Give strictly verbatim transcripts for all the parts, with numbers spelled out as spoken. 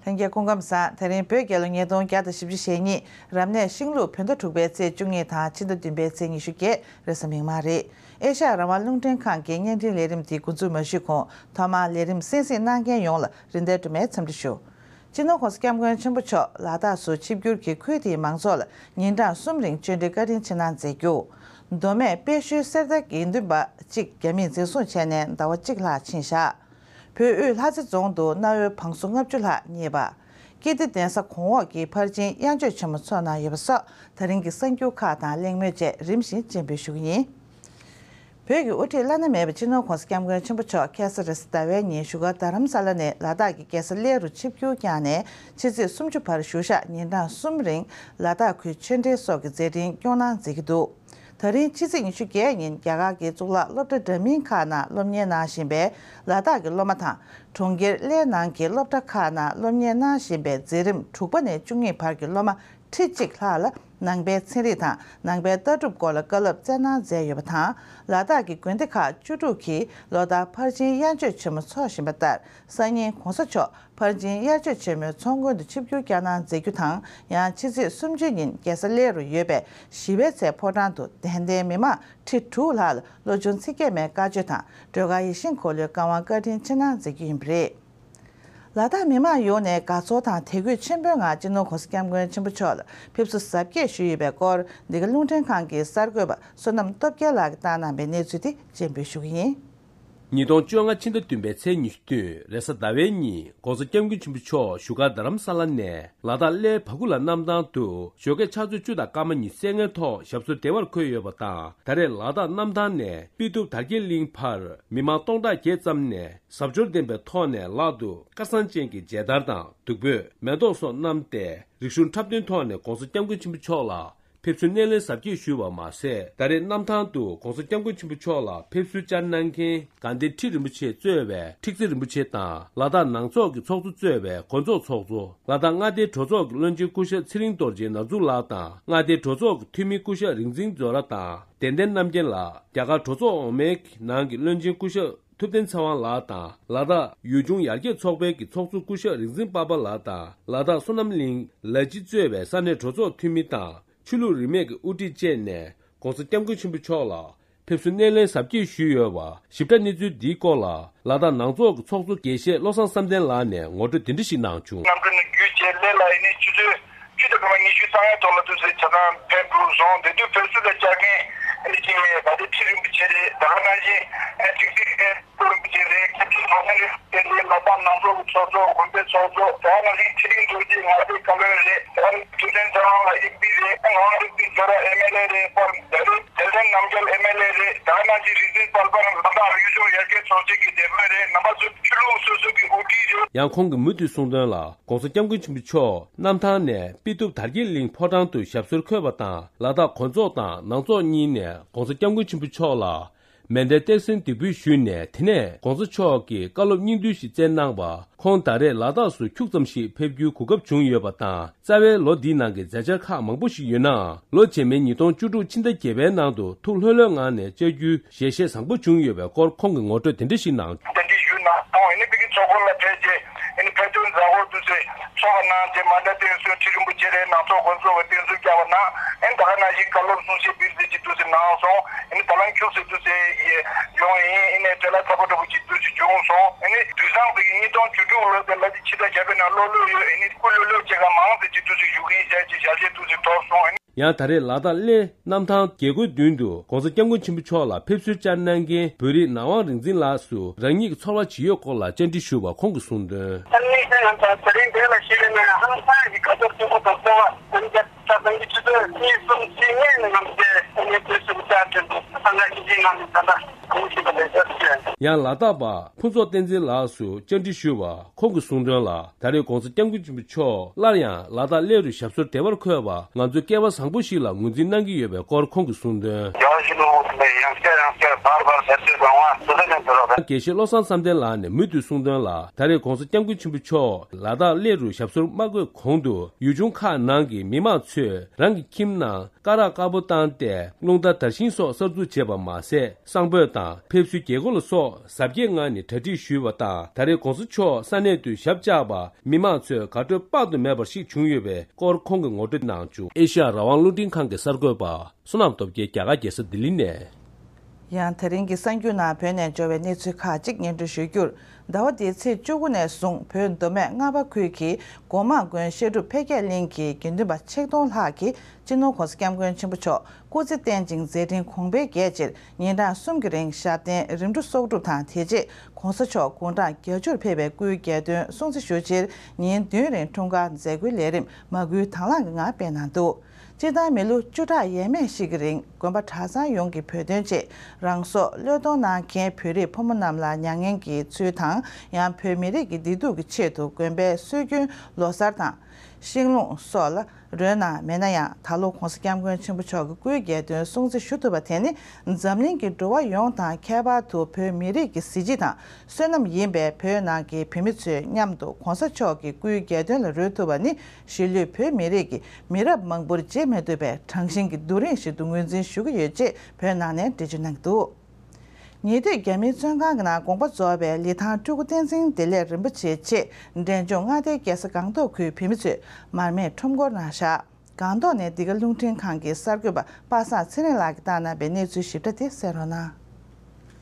ལྷན་རྒྱས་སྐུ་ཁམས་བཟང་། དེ་རིང་བོད་རྒྱལ་ལོ་ཉིས་སྟོང་བརྒྱ་དང་བཞི་བཅུ་ཞེ་གཉིས། རབ་གནས་ཤིང་ལུག་བོད་ཟླ་དྲུག་པའི་ཚེས་བཅུ་གཉིས་དང་ཕྱི་ཟླ་བདུན་པའི་ཚེས་ཉི་ཤུ་བརྒྱད། རེས་གཟའ་མིག་དམར་རེད། ཨེ་ཤ་ཡ་རང་དབང་རླུང་འཕྲིན་ཁང་གི་བརྙན་འཕྲིན་ལས་རིམ་འདི་འགོ་འཛུགས་མ་ཞུས་གོང་ཐོག་མར་ལས་རིམ་གསན་གཟིགས་གནང་མཁན་ཡོངས་ལ་རིན་ལྡན་སྒྲོལ་མའི་འཚམས་འདྲི་ཞུ། སྤྱི་ནོར་༸གོང་ས་༸སྐྱབས་མགོན་ཆེན་པོ་མཆོག་ལ་དྭགས་སུ་ཆིབས་བསྒྱུར་གྱིས་ཁུལ་དེའི་མང་ཚོགས་ལ་ཉིན་གྲངས་གསུམ་རིང་བཅར་འདྲིའི་བཀའ་དྲིན་ཆེ་གནང་མཛད་རྒྱུ། མདོ་སྨད་དཔལ་ཤུལ་གསེར་རྟ་དགེ་འདུན་པ་གཅིག་རྒྱ་མིས་འཛིན་བཟུང་བྱས་ནས་ཟླ་བ་གཅིག་ལྷག་ཕྱིན་བཞག་བོད་དབུས་ལྷ་རྩེ་རྫོང་དུ་གནའ་བོའི་བང་སོ་ལྔ་བཅུ་ལྷག་རྙེད་པ། ཀིརྟི་གདན་ས་གོང་འོག་གི་ཕར་ཕྱིན་དབྱར་མཆོད་ཆེན་མོ་འཚོགས་གནང་ཡོད་པ་སོགས་ད་རིང་གི་གསར་འགྱུར་ཁག་དང་གླེང་མོལ་བཅས་རིམ་བཞིན་སྤྱན་འབུལ་ཞུ་གི་ཡིན། བོད་ཀྱི་དབུ་ཁྲིད་བླ་ན་མེད་པ་སྤྱི་ནོར་༸གོང་ས་༸སྐྱབས་མགོན་ཆེན་པོ་མཆོག་ཁ་སང་རེས་གཟའ་ཟླ་བའི་ཉིན་བཞུགས་སྒར་རྡ་རམ་ས་ལ་ནས་ལ་དྭགས་ཀྱི་རྒྱལ་ས་གླེ་རུ་ཆིབས་བསྒྱུར་བསྐྱངས་ནས་ཕྱི་ཚེས་སུམ་ཅུ་བར་བཞུགས་ཞག་ཉིན་གྲངས་གསུམ་རིང་ལ་དྭགས་ཁུལ་ཆོས་འབྲེལ་སོགས་ཀྱི་མཛད་འཕྲིན་སྐྱོང་གནང་མཛད་ཀྱི་འདུག་ད་རིང་ཕྱི་ཚེས་ཉི་ཤུ་བརྒྱད་ཉིན་རྒྱ་གར་གྱི་གཙུག་ལག་སློབ་གྲྭ་འདྲ་མིན་ཁག་ནང་སློབ་གཉེར་གནང་བཞིན་པའི་ལ་དྭགས་ཀྱི་སློབ་མ་དང་། གྲོང་ཁྱེར་གླེ་ནང་གི་སློབ་གྲྭ་ཁག་ནང་སློབ་གཉེར་གནང་བཞིན་པའི་འཛིན་རིམ་དྲུག་པ་ནས་བཅུ་གཉིས་བར་གྱི་སློབ་མ་ཁྲི་གཅིག་ལྷག་ལ་ནང་པའི་ཚན་རིག་དང་ནང་པའི་ལྟ་གྲུབ་སྐོར་ལ་བཀའ་སློབ་སྩལ་གནང་མཛད་ཡོད་པ་དང་། ལ་དྭགས་ཀྱི་དགོན་སྡེ་ཁག་བཅུ་དྲུག་གིས་ལོ་ལྟར་ཕར་ཕྱིན་དབྱར་མཆོད་ཆེན་མོ་འཚོགས་བཞིན་པ་ལྟར། སང་ཉིན་གོང་ས་མཆོག་ཕར་ཕྱིན་དབྱར་མཆོད་ཆེན་མོའི་ཚོགས་མགོན་དུ་ཆིབས་བསྒྱུར་བསྐྱངས་གནང་མཛད་རྒྱུ་དང་། ཡང་ཕྱི་ཚེས་སུམ་ཅུ་ཉིན་རྒྱལ་ས་གླེ་རུ་ཡོད་པའི་ཞི་བའི་ཚལ་ཕོ་བྲང་དུ་དད་ལྡན་མི་མང་ཁྲི་དྲུག་ལྷག་ལ་བློ་ཆུང་ཚིག་བརྒྱད་མའི་བཀའ་ཆོས་དང་སྒྲོལ་དཀར་ཡིད་བཞིན་འཁོར་ལོའི་བཀའ་དབང་བཀའ་དྲིན་ཆེ་གནང་མཛད་རྒྱུ་ཡིན་པ་རེད། ལ་དྭགས་མི་མང་ཡོངས་ནས་དགའ་ཚོར་དང་དད་གུས་ཆེན་པོའི་ངང་སྤྱི་ནོར་༸གོང་ས་༸སྐྱབས་མགོན་ཆེན་པོ་མཆོག་ལ་ཕེབས་བསུ་གཟབ་རྒྱས་ཞུས་ཡོད་པའི་སྐོར། འདི་ག་རླུང་འཕྲིན་ཁང་གི་གསར་འགོད་པ་བསོད་ནམས་སྟོབས་རྒྱལ་ལགས་ཀྱིས་བཏང་གནང་པའི་གནས་ཚུལ་དེ་སྤྱན་འབུལ་ཞུ་གི་ཡིན། ཉིས་སྟོང་བཅོ་ལྔ་ཕྱི་ཟླ་བདུན་པའི་ཚེས་ཉི་ཤུ་བདུན་རེས་གཟའ་ཟླ་བའི་ཉིན་༸གོང་ས་༸སྐྱབས་མགོན་ཆེན་པོ་མཆོག་བཞུགས་སྒར་རྡ་རམ་ས་ལ་ནས་ལ་དྭགས་གླེ་བ་ཀུ་ལ་གནམ་ཐང་དུ་ཞོགས་ཀས་ཕྱག་ཚོད་བཅུ་དང་སྐར་མ་ཉི་ཤུ་རྩ་ལྔའི་ཐོག་ཞབས་སོར་བདེ་བར་འཁོད་ཡོད་པ་དང་། ད་རེས་ལ་དྭགས་གནམ་ཐང་ནས་དཔེ་ཐུབ་དར་རྒྱས་གླིང་བར་མི་མང་སྟོང་ཕྲག་བརྒྱད་ཙམ་ནས་གཟབ་མཆོར་ལྡན་པའི་ཐོག་ནས་ལག་ཏུ་སྐར་བཟང་ཅན་གྱི་མཇལ་དར་དང་བདུག་སྤོས་མེ་ཏོག་སོགས་བསྣམས་ཏེ་རིག་གཞུང་འཁྲབ་སྟོན་ཐོག་ནས་༸གོང་ས་༸སྐྱབས་མགོན་ཆེན་པོ་མཆོག་ལ་ཕེབས་བསུ་སྣེ་ལེན་གཟབ་རྒྱས་ཞུས་པ་མ་ཟད། ད་རེས་གནམ་ཐང་དུ་༸གོང་ས་༸སྐྱབས་མགོན་ཆེན་པོ་མཆོག་ལ་ཕེབས་བསུ་བཅར་གནང་མཁན་དགའ་ལྡན་ཁྲི་རིན་པོ་ཆེ་གཙོས་པའི་ཁྲི་ཚེ་རིན་པོ་ཆེ་དང་། ལ་དྭགས་ནང་ཚོགས་ཀྱི་ཚོགས་གཙོ་གཙོས་པའི་གོ་ཚོགས་ཚོགས་གཙོ། ལ་དྭགས་མངའ་སྡེའི་གྲོས་ཚོགས་ཀྱི་བློན་ཆེན་སྐུ་ཞབས་ཚེ་རིང་རྡོ་རྗེ་ནག་འཛུགས་ལགས་དང་། མངའ་སྡེའི་གྲོས་ཚོགས་ཀྱི་འཐུས་མི་སྐུ་ཞབས་རིག་འཛིན་མཛོད་ར་དང་། བདེ་ལྡན་རྣམ་རྒྱལ་ལགས། རྒྱ་གར་གྲོས་ཚོགས་འོག་མའི་ནང་གི་བློན་ཆེན་སྐུ་ཞབས་ཐུབ་བསྟན་ཚེ་དབང་ལགས་དང་། ལ་དྭགས་ཡུལ་ལྗོངས་ཡར་རྒྱས་ཚོགས་པའི་གི་ཚོགས་གཙོ་སྐུ་ཞབས་རིག་འཛིན་པ་པ་ལགས་དང་། ལ་དྭགས་བསོད་ནམས་གླིང་ལ་སྤྱི་གཙོས་པའི་ས་གནས་གྲོས་ཚོགས་འཐུས་མི་དང་། ཆོས་ལུགས་རིས་མེད་ཀྱི་དབུ་ཁྲིད་བཅས་ནས་༸གོང་ས་༸སྐྱབས་མགོན་ཆེན་པོ་མཆོག་ལ་ཕེབས་བསུ་སྣེ་ལེན་གཟབ་རྒྱས་ཞུས་ཡོད་པ་ཞིབ་ཕྲ་གནས་ཚུལ་འདིའི་སྐོར་ལ། ལ་དྭགས་ནང་ཚོགས་ཀྱི་ཚོགས་གཙོ་དགེ་བཤེས་བློ་བཟང་བསམ་གཏན་ལགས་ནས་ངོ་སྤྲོད་འདི་འདྲ་ཞིག་གནང་བྱུང་། གནམ་གྲུ་ནས་བརྒྱུད་བྱས་གླེ་ལ་ཡིན་ནའི་ཆུ་ཚོད་བཅུ་དང་སྐར་མ་ཉི་ཤུ་རྩ་ལྔའི་ཐོག་ལ་དུས་ཚོད་ཆ་ཚང་ཕེབས་འགྲོ་སོང་། དེ་དུས་ཕེབས་བསུ་ལ་བཅར་མཁན་ཨ་ནི་ཅིག་ད་ལྟའི་ཁྲི་རིན་པོ་ཆེ་རེད། ད་ག་ནང་བཞིན་ཨ་ཁྲི་རིན་པོ་ཆེ་རེད། ཁྱེད་ཚོའི་ནང་ནས་དེ་འདྲའི་ལ་དྭགས་ནང་ཚོགས་ཀྱི་ཚོགས་གཙོ། དགོན་པའི་ཚོགས་གཙོ། ད་ག་ནང་བཞིན་ཚེ་རིང་རྡོ་རྗེ་མངའ་སྡེའི་བཀའ་བློན་རེད། ད་ག་ནང་བཞིན་ཐུབ་བསྟན་ཚེ་དབང་ལགས་ཨེག་པི་རེད། ང་རང་རིག་པའི་ཚོ་ར་ཨེམ་ཨེལ་ཨེ་རེད། པར་ད་རེས་དེ་ལྡན་རྣམ་རྒྱལ་ཨེམ་ཨེལ་ཨེ་རེད། ད་ག་ནང་བཞིན་རིག་འཛིན་དཔལ་འབར་ལ་དྭགས་རིག་གཞུང་ཡར་རྒྱས་ཚོགས་ཆེན་གྱི་སྡེ་དཔོན་རེད། རྣམ་པ་ཚོ་ཆོས་ལུགས་སོ་སོ་གི་དབུ་ཁྲིད་རེད། ཡང་ཁོང་གིས་མུ་མཐུད་གསུངས་དོན་ལ། ༸གོང་ས་༸སྐྱབས་མགོན་ཆེན་པོ་མཆོག་གནམ་ཐང་ནས་དཔེ་ཐུབ་དར་རྒྱས་གླིང་ཕོ་བྲང་དུ་ཞབས་སོར་འཁོད་པ་དང་། ལ་དྭགས་གོ་ཚོགས་དང་ནང་ཚོགས་གཉིས་ནས་༸གོང་ས་༸སྐྱབས་མགོན་ཆེན་པོ་མཆོག་ལ་མེ་མདའི་སྟེགས་གསོའི་འདེགས་འབུལ་ཞུས་ནས། དེ་ནས་༸གོང་ས་མཆོག་གིས་བཀའ་སློབ་སྙིང་བསྡུས་ཤིག་སྩལ་གནང་བ། ཁོང་ད་རེས་ལ་དྭགས་སུ་ཁྱུག་ཙམ་ཞིག་ཕེབས་རྒྱུའི་གོ་སྐབས་བྱུང་ཡོད་པ་དང་། རྩ་བའི་ལོ་འདིའི་ནང་གི་མཛད་འཆར་ཁག་མང་པོ་ཞིག་ཡོད་ནའང་། ལོ་རྗེས་མའི་ཉིས་སྟོང་བཅུ་དྲུག་ཕྱི་ཟླ་བརྒྱད་པའི་ནང་དུ་ཐུགས་ལྷོད་ལྷོད་ངང་ནས་བཅར་རྒྱུའི་ཞལ་བཞེས་བཟང་པོ་བྱུང་ཡོད་པའི་སྐོར་ཁོང་གིས་ངོ་སྤྲོད་དེ་འདྲ་ཞིག་གནང་། གདན་འདྲེན་ཞུས་གནང་སོང་། ཨ་ནི་ཕ་གི་ཚོགས་འཁོར་ལ་ཕེབས་རྗེས་ཨ་ནི་ཕེབས་ཐོན་མཛད་སྒོ་དུས་ཚོད་ཚོགས་པ་གནང་རྗེས་མ་མདའ་སྟེགས་གསོའི་ཁྲི་རིན་པོ་ཆེ་རེད། ནང་ཚོགས་དགོན་ཚོགས་ཀྱི་བསྟན་སྲུང་བསྐྱངས་པ་གནང་། ཨ་ནི་ད་ག་ནང་བཞིན་བཀའ་སློབ་གསུང་བཤད་སྤེལ་རེས་ཀྱི་དུས་ཚོད་གནང་སོང་། ཨ་ནི་ད་ལམ་ཁྱུག་ཙམ་དུས་ཚོད་ཡོང་ཡིན། ཨ་ནི་བྲེལ་བ་ཚ་པོ་འདྲ་པོ་ཅིག་དུས་ཚོད་བྱུང་སོང་། ཨ་ནི་དུས་བཟང་ཕ་གི་ཉིས་སྟོང་བཅུ་དྲུག་ལོ་དེ་ལ་ཅི་ཕྱི་ཟླ་བརྒྱད་པའི་ནང་ལོ་ལོ་ཡོད། ཨ་ནི་སྐུ་ལོ་ལོ་བྱེད་ག་མང་ཙམ་ཅིག་དུས་ཚོད་ཞུ་གི་ཡིན་ཟེར་གྱི་ཞལ་བཞེས་དུས་ཚོད་ཐོབ་སོང་། ཨ་ནི། ཡང་ད་རེས་ལ་དྭགས་གླེ་གནམ་ཐང་རྒྱལ་སྒོའི་མདུན་དུ་༸གོང་ས་༸སྐྱབས་མགོན་ཆེན་པོ་མཆོག་ལ་ཕེབས་བསུ་བཅར་གནང་མཁན་བོད་རིགས་ནག་དབང་རིག་འཛིན་ལགས་སུ་རང་ཉིད་ཀྱི་ཚོར་བ་ཇི་ཡོད་སྐོར་ལ་བཅར་འདྲི་ཞུས་པར་ཁོང་གིས་གསུངས་དོན། ད་ནི་ང་ཚོ་དེ་རིང་འདིར་ལ་ཞུགས་པའི་ནང་ཧང་སང་གི་དགའ་ཚོར་ཆེན་པོ་དང་སྤྲོ་བ། ད་ནི་ད་ལྟ་ཆུ་ཚོད་གཉིས་གསུམ་ཕྱིན་ནས་ནི་ང་ཚོས་ཨ་ནི་ཕེབས་བསུ་བཅར་ཏེ་འདུག་ད་ང་ཞིག་ཅིག་ང་ཚོ་ད་ལྟ་གོང་ཞིག་པ་ལས་བཅར་ཞུས། ཡང་ལ་དྭགས་པ་ཕུན་ཚོགས་བསྟན་འཛིན་ལགས་སུ་བཅར་འདྲི་ཞུས་པར་ཁོང་གིས་གསུངས་དོན་ལ། ད་རེས་༸གོང་ས་༸སྐྱབས་མགོན་ཆེན་པོ་མཆོག་སླར་ཡང་ལ་དྭགས་གླེ་རུ་ཞབས་སོར་བདེ་བར་འཁོད་པ་ང་ཚོའི་སྐལ་བ་བཟང་པོ་ཞིག་ལ་ངོས་འཛིན་གནང་གི་ཡོད་པའི་སྐོར་ཁོང་གིས་གསུངས་དོན། རྒྱལ་བ་ དགེ་བཤེས་བློ་བཟང་བསམ་གཏན་ལགས་ནས་མུ་མཐུད་གསུངས་དོན་ལ། ད་རེས་༸གོང་ས་༸སྐྱབས་མགོན་ཆེན་པོ་མཆོག་ལ་དྭགས་གླེ་རུ་ཞབས་སོར་མ་བཀོད་གོང་དུ། ཡུལ་ལྗོངས་ཁག་ནང་གི་མི་མང་ཚོས་རང་གི་ཁྱིམ་ནང་སྐ་རགས་དཀར་པོ་བཏང་སྟེ་རླུང་རྟ་དར་ཤིང་སོགས་གསར་འཛུགས་བྱས་པ་མ་ཟད། གསང་ཕོད་དང་ཕེབས་བསུའི་རྒྱལ་སྒོ་ལ་སོགས་གཟབ་རྒྱས་ངང་ནས་གྲ་སྒྲིག་ཞུས་པ་དང་། ད་རེས་༸གོང་ས་མཆོག་ས་གནས་དུ་ཞབས་བཅགས་པ། མི་མང་ཚོས་དགའ་སྤྲོ་དཔག་ཏུ་མེད་པ་ཞིག་བྱུང་ཡོད་པའི་སྐོར་ཁོང་གིས་ངོ་སྤྲོད་གནང་བྱུང་། ཨེ་ཤ་ཡ་རང་དབང་རླུང་འཕྲིན་ཁང་གི་གསར་འགོད་པ་བསོད་ནམས་སྟོབས་རྒྱལ་རྒྱ་གར་རྒྱལ་ས་ལྡི་ལི་ནས། ཡང་། དེ་རིང་གི་གསར་འགྱུར་ནང་བོད་ནས་འབྱོར་བའི་གནས་ཚུལ་ཁག་ཅིག་སྙན་སྒྲོན་ཞུ་རྒྱུར། ཟླ་བ་འདིའི་ཚེས་བཅུ་དགུ་ནས་བཟུང་བོད་མདོ་སྨད་རྔ་པ་ཁུལ་གྱི་སྒོ་མང་དགོན་བཤད་སྒྲུབ་འཕེལ་རྒྱས་གླིང་གི་དགེ་འདུན་པ་ཆིག་སྟོང་ལྷག་གིས་སྤྱི་ནོར་༸གོང་ས་༸སྐྱབས་མགོན་ཆེན་པོ་མཆོག་སྐུ་ཚེ་བརྟན་ཅིང་མཛད་འཕྲིན་གོང་འཕེལ་རྒྱས་ཕྱིར་ཉིན་གྲངས་གསུམ་གྱི་རིང་ཞབས་བརྟན་རིམ་གྲོ་གསོག་སྒྲུབ་དང་། དེ་རྗེས་༸གོང་ས་མཆོག་དགུང་གྲངས་བརྒྱད་ཅུར་ཕེབས་པའི་སྐུའི་གྱ་སྟོན་སྲུང་བརྩི་ཞུ་ཕྱིར་ཉིན་བདུན་རིང་འཁྲུངས་སྐར་མཛད་སྒོའི་ལས་རིམ་མ་འགུལ་དང་བླངས་ཀྱི་ངང་སྤེལ་གནང་འདུག་སྤྱིར་བཏང་མི་ལོ་བཅུ་ཕྲག་ཡས་མས་ཤིག་གི་རིང་དགོན་པ་གྲྭ་ཚང་ཡོངས་ཀྱིས་བོད་དོན་ཆེད་རང་སྲོག་བློས་གཏོང་གནང་མཁན་བོད་རིགས་ཕོ་མོ་རྣམས་ལ་མྱ་ངན་གྱི་ཚུལ་དང་། ཡང་བོད་མི་རིགས་ཀྱི་བདེ་སྡུག་གི་ཆེད་དུ་དགོན་པའི་སྲོལ་རྒྱུན་ལོ་གསར་དང་། ཤིང་ལུང་སོགས་ལ་རོལ་གནང་མེད་ན་ཡང་། ད་ལོ་༸གོང་ས་༸སྐྱབས་མགོན་ཆེན་པོ་མཆོག་གི་སྐུའི་གྱ་སྟོན་སྲུང་བརྩི་ཞུ་ཐུབ་པ་དེ་ནི་འཛམ་གླིང་གི་འགྲོ་བ་ཡོངས་དང་ཁྱད་པར་དུ་བོད་མི་རིགས་ཀྱི་གཟི་བརྗིད་དང་བསོད་ནམས་ཡིན་པས། བོད་ནང་གི་བོད་མི་ཚོས་མཉམ་དུ་༸གོང་ས་མཆོག་གི་སྐུའི་གྱ་སྟོན་ལ་རོལ་ཐུབ་པ་ནི་གཞིས་ལུས་བོད་མི་རིགས་ཀྱི་མི་རབས་མང་པོར་བརྗེད་མི་ཐུབ་པའི་དྲང་ཞིང་གི་རྡོ་རིང་ཞིག་ཏུ་ངོས་འཛིན་ཞུ་གི་ཡོད་ཅེས་བོད་ནང་ནས་འགྲེལ་བརྗོད་གནང་གི་འདུག་ཉེ་དུས་རྒྱ་མིའི་བཙོན་ཁང་གི་ནང་དགོངས་པ་རྫོགས་པའི་ལི་ཐང་སྤྲུལ་སྐུ་བསྟན་འཛིན་བདེ་ལེགས་རིན་པོ་ཆེའི་ཆེད་འབྲས་ལྗོངས་མངའ་སྡེའི་རྒྱལ་ས་སྒང་ཏོག་ཁུལ་བོད་མི་ཚོས་མར་མེ་ཁྲོམ་སྐོར་གནང་བཞག་སྒང་ཏོག་ནས་འདི་ག་རླུང་འཕྲིན་ཁང་གི་གསར་འགོད་པ་པ་སངས་ཚེ་རིང་ལགས་ཀྱིས་བཏང་གནང་བའི་གནས་ཚུལ་ཞིབ་ཕྲ་དེ་གསན་རོགས་གནང་།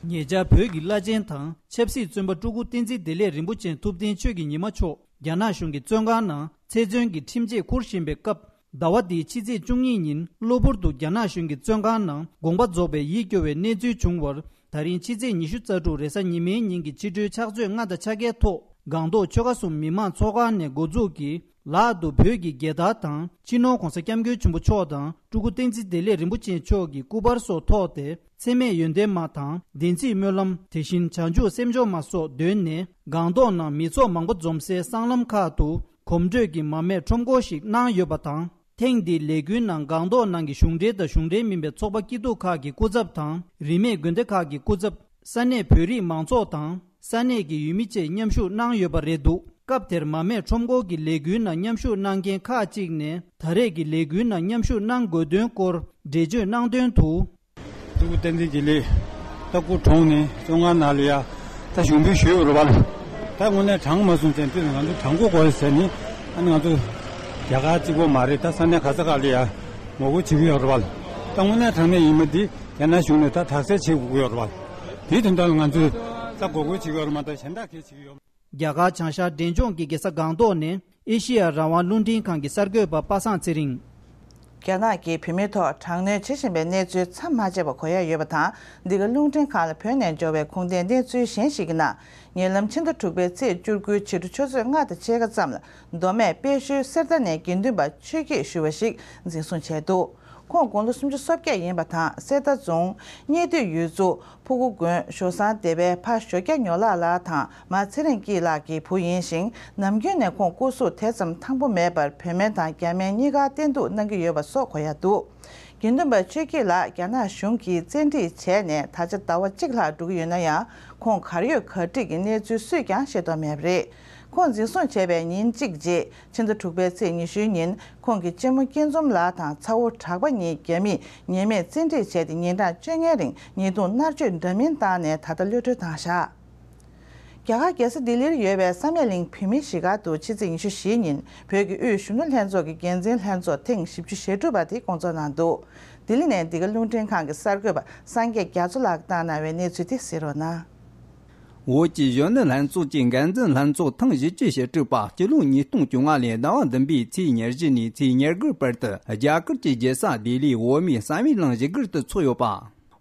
ཉེ་ཆར་བོད་ཀྱི་བླ་ཆེན་དང་ཆབ་སྲིད་བཙོན་པ་སྤྲུལ་སྐུ་བསྟན་འཛིན་བདེ་ལེགས་རིན་པོ་ཆེ་ཐུབ་བསྟན་ཆོས་ཀྱི་ཉི་མ་མཆོག་རྒྱ་ནག་གཞུང་གི་བཙོན་ཁང་ནང་ཚེ་བཙོན་གྱི་ཁྲིམས་ཆད་འཁུར་བཞིན་པའི་སྐབས། ཟླ་བ་འདིའི་ཕྱི་ཚེས་བཅུ་གཉིས་ཉིན་གློ་བུར་དུ་རྒྱ་ནག་གཞུང་གི་བཙོན་ཁང་ནང་དགོངས་པ་རྫོགས་པའི་ཡིད་སྐྱོ་བའི་གནས་ཚུལ་བྱུང་བར། ད་རིང་ཕྱི་ཚེས་ཉི་ཤུ་རྩ་དྲུག་རེས་གཟའ་ཉི་མའི་ཉིན་གྱི་ཕྱི་དྲོའི་ཕྱག་ཚོད་ལྔ་དང་ཕྱེད་ཀའི་ཐོག་སྒང་ཏོག་ཆོལ་ཁ་གསུམ་མི་མང་ཚོགས་ཁང་ནས་འགོ་འཛུགས་ཀྱིས་ལག་ཏུ་བོད་ཀྱི་རྒྱལ་དར་དང་། སྤྱི་ནོར་༸གོང་ས་༸སྐྱབས་མགོན་ཆེན་པོ་མཆོག་དང་སྤྲུལ་སྐུ་བསྟན་འཛིན་བདེ་ལེགས་རིན་པོ་ཆེ་མཆོག་གི་སྐུ་པར་སོགས་ཐོགས་ཏེ། འཚེ་མེད་ཡོན་ཏན་མ་དང་བདེན་ཚིག་སྨོན་ལམ། དེ་བཞིན་བྱང་ཆུབ་སེམས་མཆོག་མ་སོགས་འདོན་ནས། སྒང་ཏོག་ནང་མི་ཚོགས་མང་པོ་འཛོམས་སའི་སྲང་ལམ་ཁག་ཏུ་གོམ་བགྲོད་ཀྱིས་མར་མེ་ཁྲོམ་སྐོར་ཞིག་གནང་ཡོད་པ་དང་། ཐེངས་འདིའི་ལས་འགུལ་ནང་སྒང་ཏོག་ནང་གི་གཞུང་འབྲེལ་དང་གཞུང་འབྲེལ་མིན་པའི་ཚོགས་པ་སྐྱིད་སྡུག་ཁག་གི་སྐུ་ཚབ་དང་། རིས་མེད་དགོན་སྡེ་ཁག་གི་སྐུ་ཚབ། ས་གནས་བོད་རིགས་མང་ཚོགས་དང་། ས་གནས་ཀྱི་ཡུལ་མི་བཅས་མཉམ་ཞུགས་གནང་ཡོད་པ་རེད་འདུག་སྐབས་དེར་མར་མེ་ཁྲོམ་སྐོར་གྱི་ལས་འགུལ་ནང་མཉམ་ཞུགས་གནང་མཁན་ཁག་ཅིག་ནས། ད་རེས་ཀྱི་ལས་འགུལ་ནང་མཉམ་ཞུགས་གནང་དགོས་དོན་སྐོར་འགྲེལ་བརྗོད་གནང་དོན་དུ། སྤྲུལ་སྐུ་བསྟན་འཛིན་བདེ་ལེགས་ད་སྐུ་གྲོངས་ནས་བཙོན་ཁང་ནང་ལ་ཡ་ད་གཞུང་འབུལ་ཞུས་ཡོད་རེད་བ། ད་དངོས་གནས་དྲང་མ་སོང་ཙང་དུས་ང་ཚོ་དྲང་པོ་དགོས་ཟེར་ནས། ཨ་ནི་ང་ཚོ་རྒྱ་གར་གཅིག་པོ་མ་རེད། ད་ས་གནས་ག་ས་ག་ལ་ཡ་ངོ་རྒོལ་བྱེད་ཀྱི་ཡོད་རེད་བ། ད་དངོས་གནས་དྲང་གནས་ཡིན་མ་འདི་རྒྱ་ནག་གཞུང་ནས་ད་དག་སེལ་བྱེད་དགོས་ཀྱི་ཡོད་རེད་བ། དེའི་དོན་དག་ལ་ང་ཚོས་ད་ངོ་རྒོལ་བྱེད་ཀྱི་ཡོད་རེད་མ་གཏོགས་གཞན་དག་གས་བྱེད་ཀྱི་ཡོད། རྒྱ་གར་བྱང་ཤར་འབྲས་ལྗོངས་ཀྱི་རྒྱལ་ས་སྒང་ཏོག་ནས་ཨེ་ཤེ་ཡ་རང་དབང་རླུང་འཕྲིན་ཁང་གbetitའpolicyགི་གསར་འགོད་པ་པ་སངས་ཚེ་རིང་། རྒྱ་ནག་གིས་བོད་མིའི་ཐོག་དྲག་གནོན་བྱེད་བཞིན་པའི་གནས་ཚུལ་མཚམས་མ་ཆད་པར་གོ་ཡ་ཡོད་པ་དང་། འདི་ག་རླུང་འཕྲིན་ཁང་ལ་བོད་ནས་འབྱོར་བའི་ཁུངས་ལྡན་གནས་ཚུལ་གཞན་ཞིག་གི་ནང་། ཉེ་ལམ་ཕྱི་ཟླ་དྲུག་པའི་ཚེས་བཅུ་དགུའི་ཕྱི་དྲོ་ཆུ་ཚོད་ལྔ་དང་ཕྱེད་ཀ་ཙམ་ལ། མདོ་སྨད་དཔལ་ཤུལ་གསེར་རྟ་ནས་དགེ་འདུན་པ་ཆོས་སྐྱིད་ཞུ་བ་ཞིག་འཛིན་བཟུང་བྱས་འདུག་ཁོང་དགུང་ལོ་སུམ་ཅུ་སོ་བརྒྱད་ཡིན་པ་དང་། གསེར་རྟ་རྫོང་། གཉེར་སྡོད་ཡུལ་ཚོ། ཕུ་གུ་དགོན། ཞོ་བཟང་སྡེ་པའི་ཕ་ཞོ་སྐྱ་ཉོ་ལགས་ལགས་དང་མ་ཚེ་རིང་སྐྱིད་ལགས་ཀྱི་བུ་ཡིན་ཞིང་། ནམ་རྒྱུན་ནས་ཁོང་སྐུ་གཟུགས་དེ་ཙམ་ཐང་པོ་མེད་པར། བོད་སྨན་དང་རྒྱ་སྨན་གཉིས་ཀ་བསྟེན་གཏུགས་གནང་གི་ཡོད་པ་སོགས་གོ་ཡ་འདུག་དགེ་འདུན་པ་ཆོས་སྐྱིད་ལགས་རྒྱ་ནག་གཞུང་གིས་བཙན་ཁྲིད་བྱས་ནས་ད་ཆ་ཟླ་བ་གཅིག་ལྷག་འགྲོ་གི་ཡོད་ན་ཡང་། ཁོང་གར་ཡོད་གར་འགྲིག་གི་གནས་ཚུལ་སུས་ཀྱང་ཤེས་རྟོགས་མེད་པ་རེད། ཁོང་འཛིན་བཟུང་བྱས་པའི་ཉིན་གཅིག་རྗེས། ཕྱི་ཟླ་དྲུག་པའི་ཚེས་ཉི་ཤུའི་ཉིན། ཁོང་གི་གཅེན་མོ་སྐྱིད་འཛོམས་ལགས་དང་ཚ་བོ་གྲགས་པ་གཉིས་རྒྱ་མིས་ཉེས་མེད་བཙན་ཁྲིད་བྱས་ཏེ། ཉིན་གྲངས་བཅོ་ལྔའི་རིང་ཉེས་རྡུང་མནར་གཅོད་འདྲ་མིན་བཏང་ནས་ད་ལྟ་གློད་གྲོལ་བཏང་བཞག་རྒྱ་གར་རྒྱལ་ས་ལྡི་ལིར་ཡོད་པའི་བསམ་ཡས་གླིང་བོད་མིའི་གཞིས་སྒར་དུ་ཕྱི་ཚེས་ཉི་ཤུ་བཞིའི་ཉིན་བོད་ཀྱི་དབུས་གཞོན་ནུ་ལྷན་ཚོགས་ཀྱི་འགན་འཛིན་ལྷན་ཚོགས་ཐེངས་བཞི་བཅུ་ཞེ་དྲུག་པ་དེ་སྐོང་ཚོགས་གནང་འདུག་ལྡི་ལི་ནས་འདི་ག་རླུང་འཕྲིན་ཁང་གི་གསར་འགོད་པ་སངས་རྒྱས་རྒྱ་མཚོ་ལགས་ཀྱིས་བཏང་གནང་བའི་གནས་ཚུལ་དེ་གསན་རོགས་གནང་། བོད་ཀྱི་གཞོན་ནུ་ལྷན་ཚོགས་ཀྱི་འགན་འཛིན་ལྷན་ཚོགས་ཐེངས་བཞི་བཅུ་ཞེ་དྲུག་པ་སྤྱི་ལོ་ཉིས་སྟོང་བཅོ་ལྔ་ལོའི་ཟླ་བ་འདི་པའི་ཚེས་ཉེར་བཞི་ནས་ཚེས་ཉེར་དགུའི་བར་དུ་རྒྱ་གར་གྱི་རྒྱལ་ས་ལྡི་ལིའི་བོད་མིའི་བསམ་ཡས་གླིང་བཞུགས་སྒར་དུ་ཚོགས་ཡོད་པ།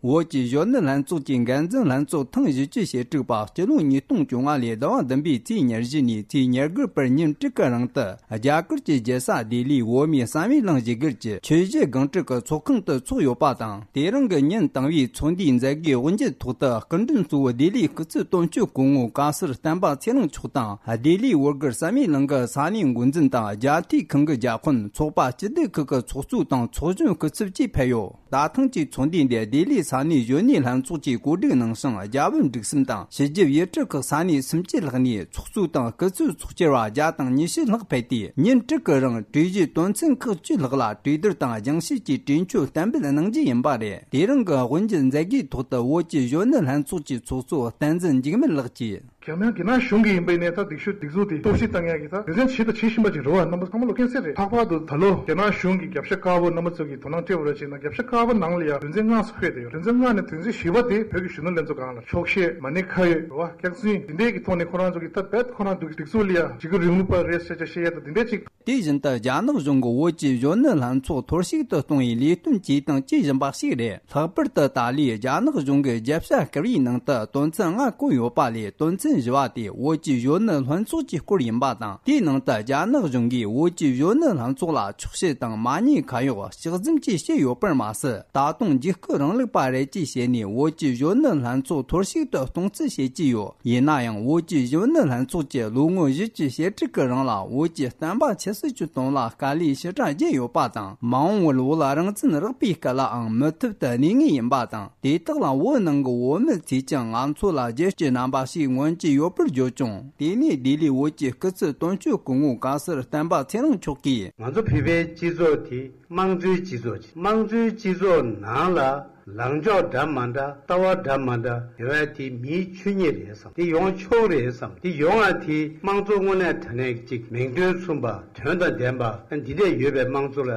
བོད་ཀྱི་གཞོན་ནུ་ལྷན་ཚོགས་ཀྱི་འགན་འཛིན་ལྷན་ཚོགས་ཐེངས་བཞི་བཅུ་ཞེ་དྲུག་པ་སྤྱི་ལོ་ཉིས་སྟོང་བཅོ་ལྔ་ལོའི་ཟླ་བ་བདུན་པའི་ཚེས་ཉེར་བཞི་ནས་ཚེས་ཉེར་དགུ་བར་ཉིན་དྲུག་གི་རིང་དུ་རྒྱ་གར་གྱི་རྒྱལ་ས་ལྡི་ལིའི་བོད་མིའི་བསམ་ཡས་གླིང་བཞུགས་སྒར་གྱི་ཆོས་གཞིས་སྒང་དྲུག་གི་ཚོགས་ཁང་དུ་ཚོགས་ཡོད་པ་དང་། དེ་རིང་གི་ཉིན་དང་པོའི་ཚོགས་འདུའི་མཛད་སྒོའི་དབུ་འབྱེད་ཐོག་ཏུ་སྐུ་མགྲོན་གཙོ་བོ་ལྡི་ལིའི་སྐུ་ཚབ་དོན་གཅོད་སྐུ་ངོ་བཀའ་ཟུར་བསྟན་པ་ཚེ་རིང་མཆོག་དང་། ལྡི་ལིའི་བོད་སྒར་བསམ་ཡས་གླིང་གི་ས་གནས་འགོ་འཛིན་དང་རྒྱལ་ཐེའུ་ཁང་གི་རྒྱལ་དཔོན། ཚོགས་པ་སྤྱི་བདེ་ཁུལ་གྱི་ཚོགས་གཙོ་དང་ཚོགས་གཞོན་སྐུ་ཚབ་བཅས་ཕེབས་ཡོད། ད་ཐེངས་ཀྱི་ཚོགས་འདུ་འདིར་ལྡི་ལིའི་ས་གནས་གཞོན་ནུའི་ལྷན་ཚོགས་ཀྱིས་གོ་སྒྲིག་གནང་ཞིང་། རྒྱ་བོད་འབྲུག་གསུམ་དང་ཕྱི་རྒྱལ་ཡུལ་གྲུ་ཁག་ས་གནས་སུམ་ཅུ་ལྷག་ནས་ཚོགས་གཙོ་དང་སྐུ་ཚབ་ཚོགས་བཅར་བ་བརྒྱ་དང་ཉི་ཤུ་ལྷག་ཕེབས་ཏེ། ཉིན་དྲུག་གི་རིང་གྲོས་གཞིའི་དོན་ཚན་ཁག་བཅུ་ལྷག་ལ་གྲོས་བསྡུར་དང་སྦྱང་བཤད་ཀྱི་གྲོས་ཆོད་གཏན་འབེབས་གནང་རྒྱུ་ཡིན་པ་རེད། དེ་རིང་གི་དབུ་འབྱེད་མཛད་སྒོའི་ཐོག་ཏུ་བོད་ཀྱི་གཞོན་ནུ་ལྷན་ཚོགས་ཀྱི་ཚོགས་གཙོ་བསྟན་འཛིན་འཇིགས་མེད་ལགས་ཀྱིས། རྒྱ་ནག་རྒྱ་ནག་གཞུང་གིས་ཡིན་པ་ཡིན་ནའི་ད་སྒྲིག་སྲོལ་སྒྲིག་འཛུགས་དེ་གཏོར་བཤིག་བཏང་ཡག་གི་ད་དོན་ཚན་བྱས་དང་བྱེད་བཞིན་པ་ཅིག་རེད་བ། རྣམ་པ་ཚང་མ་ལོ་མཁྱེན་གསལ་རེད། ལྷག་པར་དུ་ད་ལོ་རྒྱ་ནག་གཞུང་གིས་རྒྱབ་ཤ་དཀར་པོ། རྣམ་པ་ཚོ་གིས་དོ་སྣང་སྤྲད་པ་རེད་བྱས་ན། རྒྱབ་ཤ་དཀར་པོ་ནང་ལ་ཡང་དོན་ཚན་ལྔ་ཙམ་འཁོད་དེ་ཡོད། དོན་ཚན་ལྔ་ནས་དོན་ཚན་བཞི་པ་དེ་བོད་ཀྱི་གཞོན་ནུ་ལྷན་ཚོགས་སྒང་ལ་འཁྱོག་བཤད། མ་ཎི་ཁ་ཡོད་རེད་བ། སྐྱག་རྫུན། དེ་འདྲས་ཀྱི་ཐོག་ནས་ཁོ་རང་ཚོ་གིས་ད་རྦད་ཁོ་རང་ཚོ་གི་སྒྲིག་འཛུགས་ལ་ཡང་ཅིག་གི་རིང་ལུགས་པ་རེད་ཟེར་བྱས་བཤད་ཡ་ད་དེ་འདྲས་ཅིག་དེ་བཞིན་དུ་རྒྱ་ནག་གཞུང་གིས་བོད་ཀྱི་གཞོན་ནུ་ལྷན་ཚོགས་འཐོར་ཞིག་ཏུ་གཏོང་བའི་ལས་དོན་བྱས་དང་བྱེད་བཞིན་པ་ཞིག་རེད། ལྷག་པར་དུ་ཏཱ་ལའི་རྒྱ་ནག་གཞུང་གི་རྒྱབ་ཤ་དཀར་བའི་ནང་དུ་དོན་ཚན་ལྔ་བཀོད་ཡོད་པ་ལས། དོན་ཚན་བཞི་པ་དེ་བོད་ཀྱི་གཞོན་ནུ་ལྷན་ཚོགས་ཀྱི་སྐོར་ཡིན་པ་དང་། དེའི་ནང་དུ་རྒྱ་ནག་གཞུང་གིས་བོད་ཀྱི་གཞོན་ནུ་ལྷན་ཚོགས་ལ་འཁྱོག་བཤད་དང་མ་ཉེས་ཁ་གཡོག་ཕྱག་འཛིན་བཅས་བྱས་ཡོད་པར་མ་ཟད། ད་དུང་འཇིགས་སྐུལ་རིང་ལུགས་པ་རེད་ཅེས་བཤད་ནས། བོད་ཀྱི་གཞོན་ནུ་ལྷན་ཚོགས་འཐོར་ཞིག་ཏུ་གཏོང་རྩིས་བྱེད་ཀྱི་ཡོད། ཡིན་ན་ཡང་། བོད་ཀྱི་གཞོན་ནུ་ལྷན་ཚོགས་ཀྱིས་ལོ་ངོ་བཞི་བཅུ་ཞེ་དྲུག་གི་རིང་ལ་བོད་ཀྱི་བསྟན་པ་ཆབ་སྲིད་ཀྱི་དོན་ལ་དཀའ་ལས་ཞེ་དྲག་བརྒྱབ་ཡོད་པ་དང་། མ་འོངས་པར་བོད་རང་བཙན་རག་པའི་སྐབས་ལའང་མུ་མཐུད་དུ་གནས་ངེས་ཡིན་པ་དང་། དེ་དག་ལ་བོད་ནང་གི་བོད་མི་ཚོས་ཀྱང་ང་ཚོ་ལ་རྒྱལ་གཅེས་རྣམ་པ་ཞིག་མངོན་གྱི་ཡོད་པར་བརྗོད་ཀྱང་། དེ་ནས་ལྡི་ལིའི་བོད་ཀྱི་སྐུ་ཚབ་དོན་གཅོད་སྐུ་ངོ་བཀའ་ཟུར་བསྟན་པ་ཚེ་རིང་མཆོག་གིས། ང་ཚོ་བོད་པའི་སྤྱི་ཚོགས་དེ་དམངས་གཙོའི་སྤྱི་ཚོགས་ཅིག་དམངས་གཙོའི་སྤྱི་ཚོགས་ནང་ལ་ལངས་ཕྱོགས་འདྲ་མ་འདྲ། ལྟ་བ་འདྲ་མ་འདྲ་ཡོད་པ་དེ་མིའི་ཆོས་ཉིད་རེད་བསམ། དེ་ཡོང་ཆོག་རེད་བསམ། དེ་ཡོང་བ་དེ་དམངས་གཙོ་དངོས་གནས་དྲང་གནས་ཅིག་མིང་དོན་མཚུངས་པ། དོན་དང་ལྡན་པ། འདི་འདྲས་ཡོད་པའི་དམངས་གཙོ་ལ་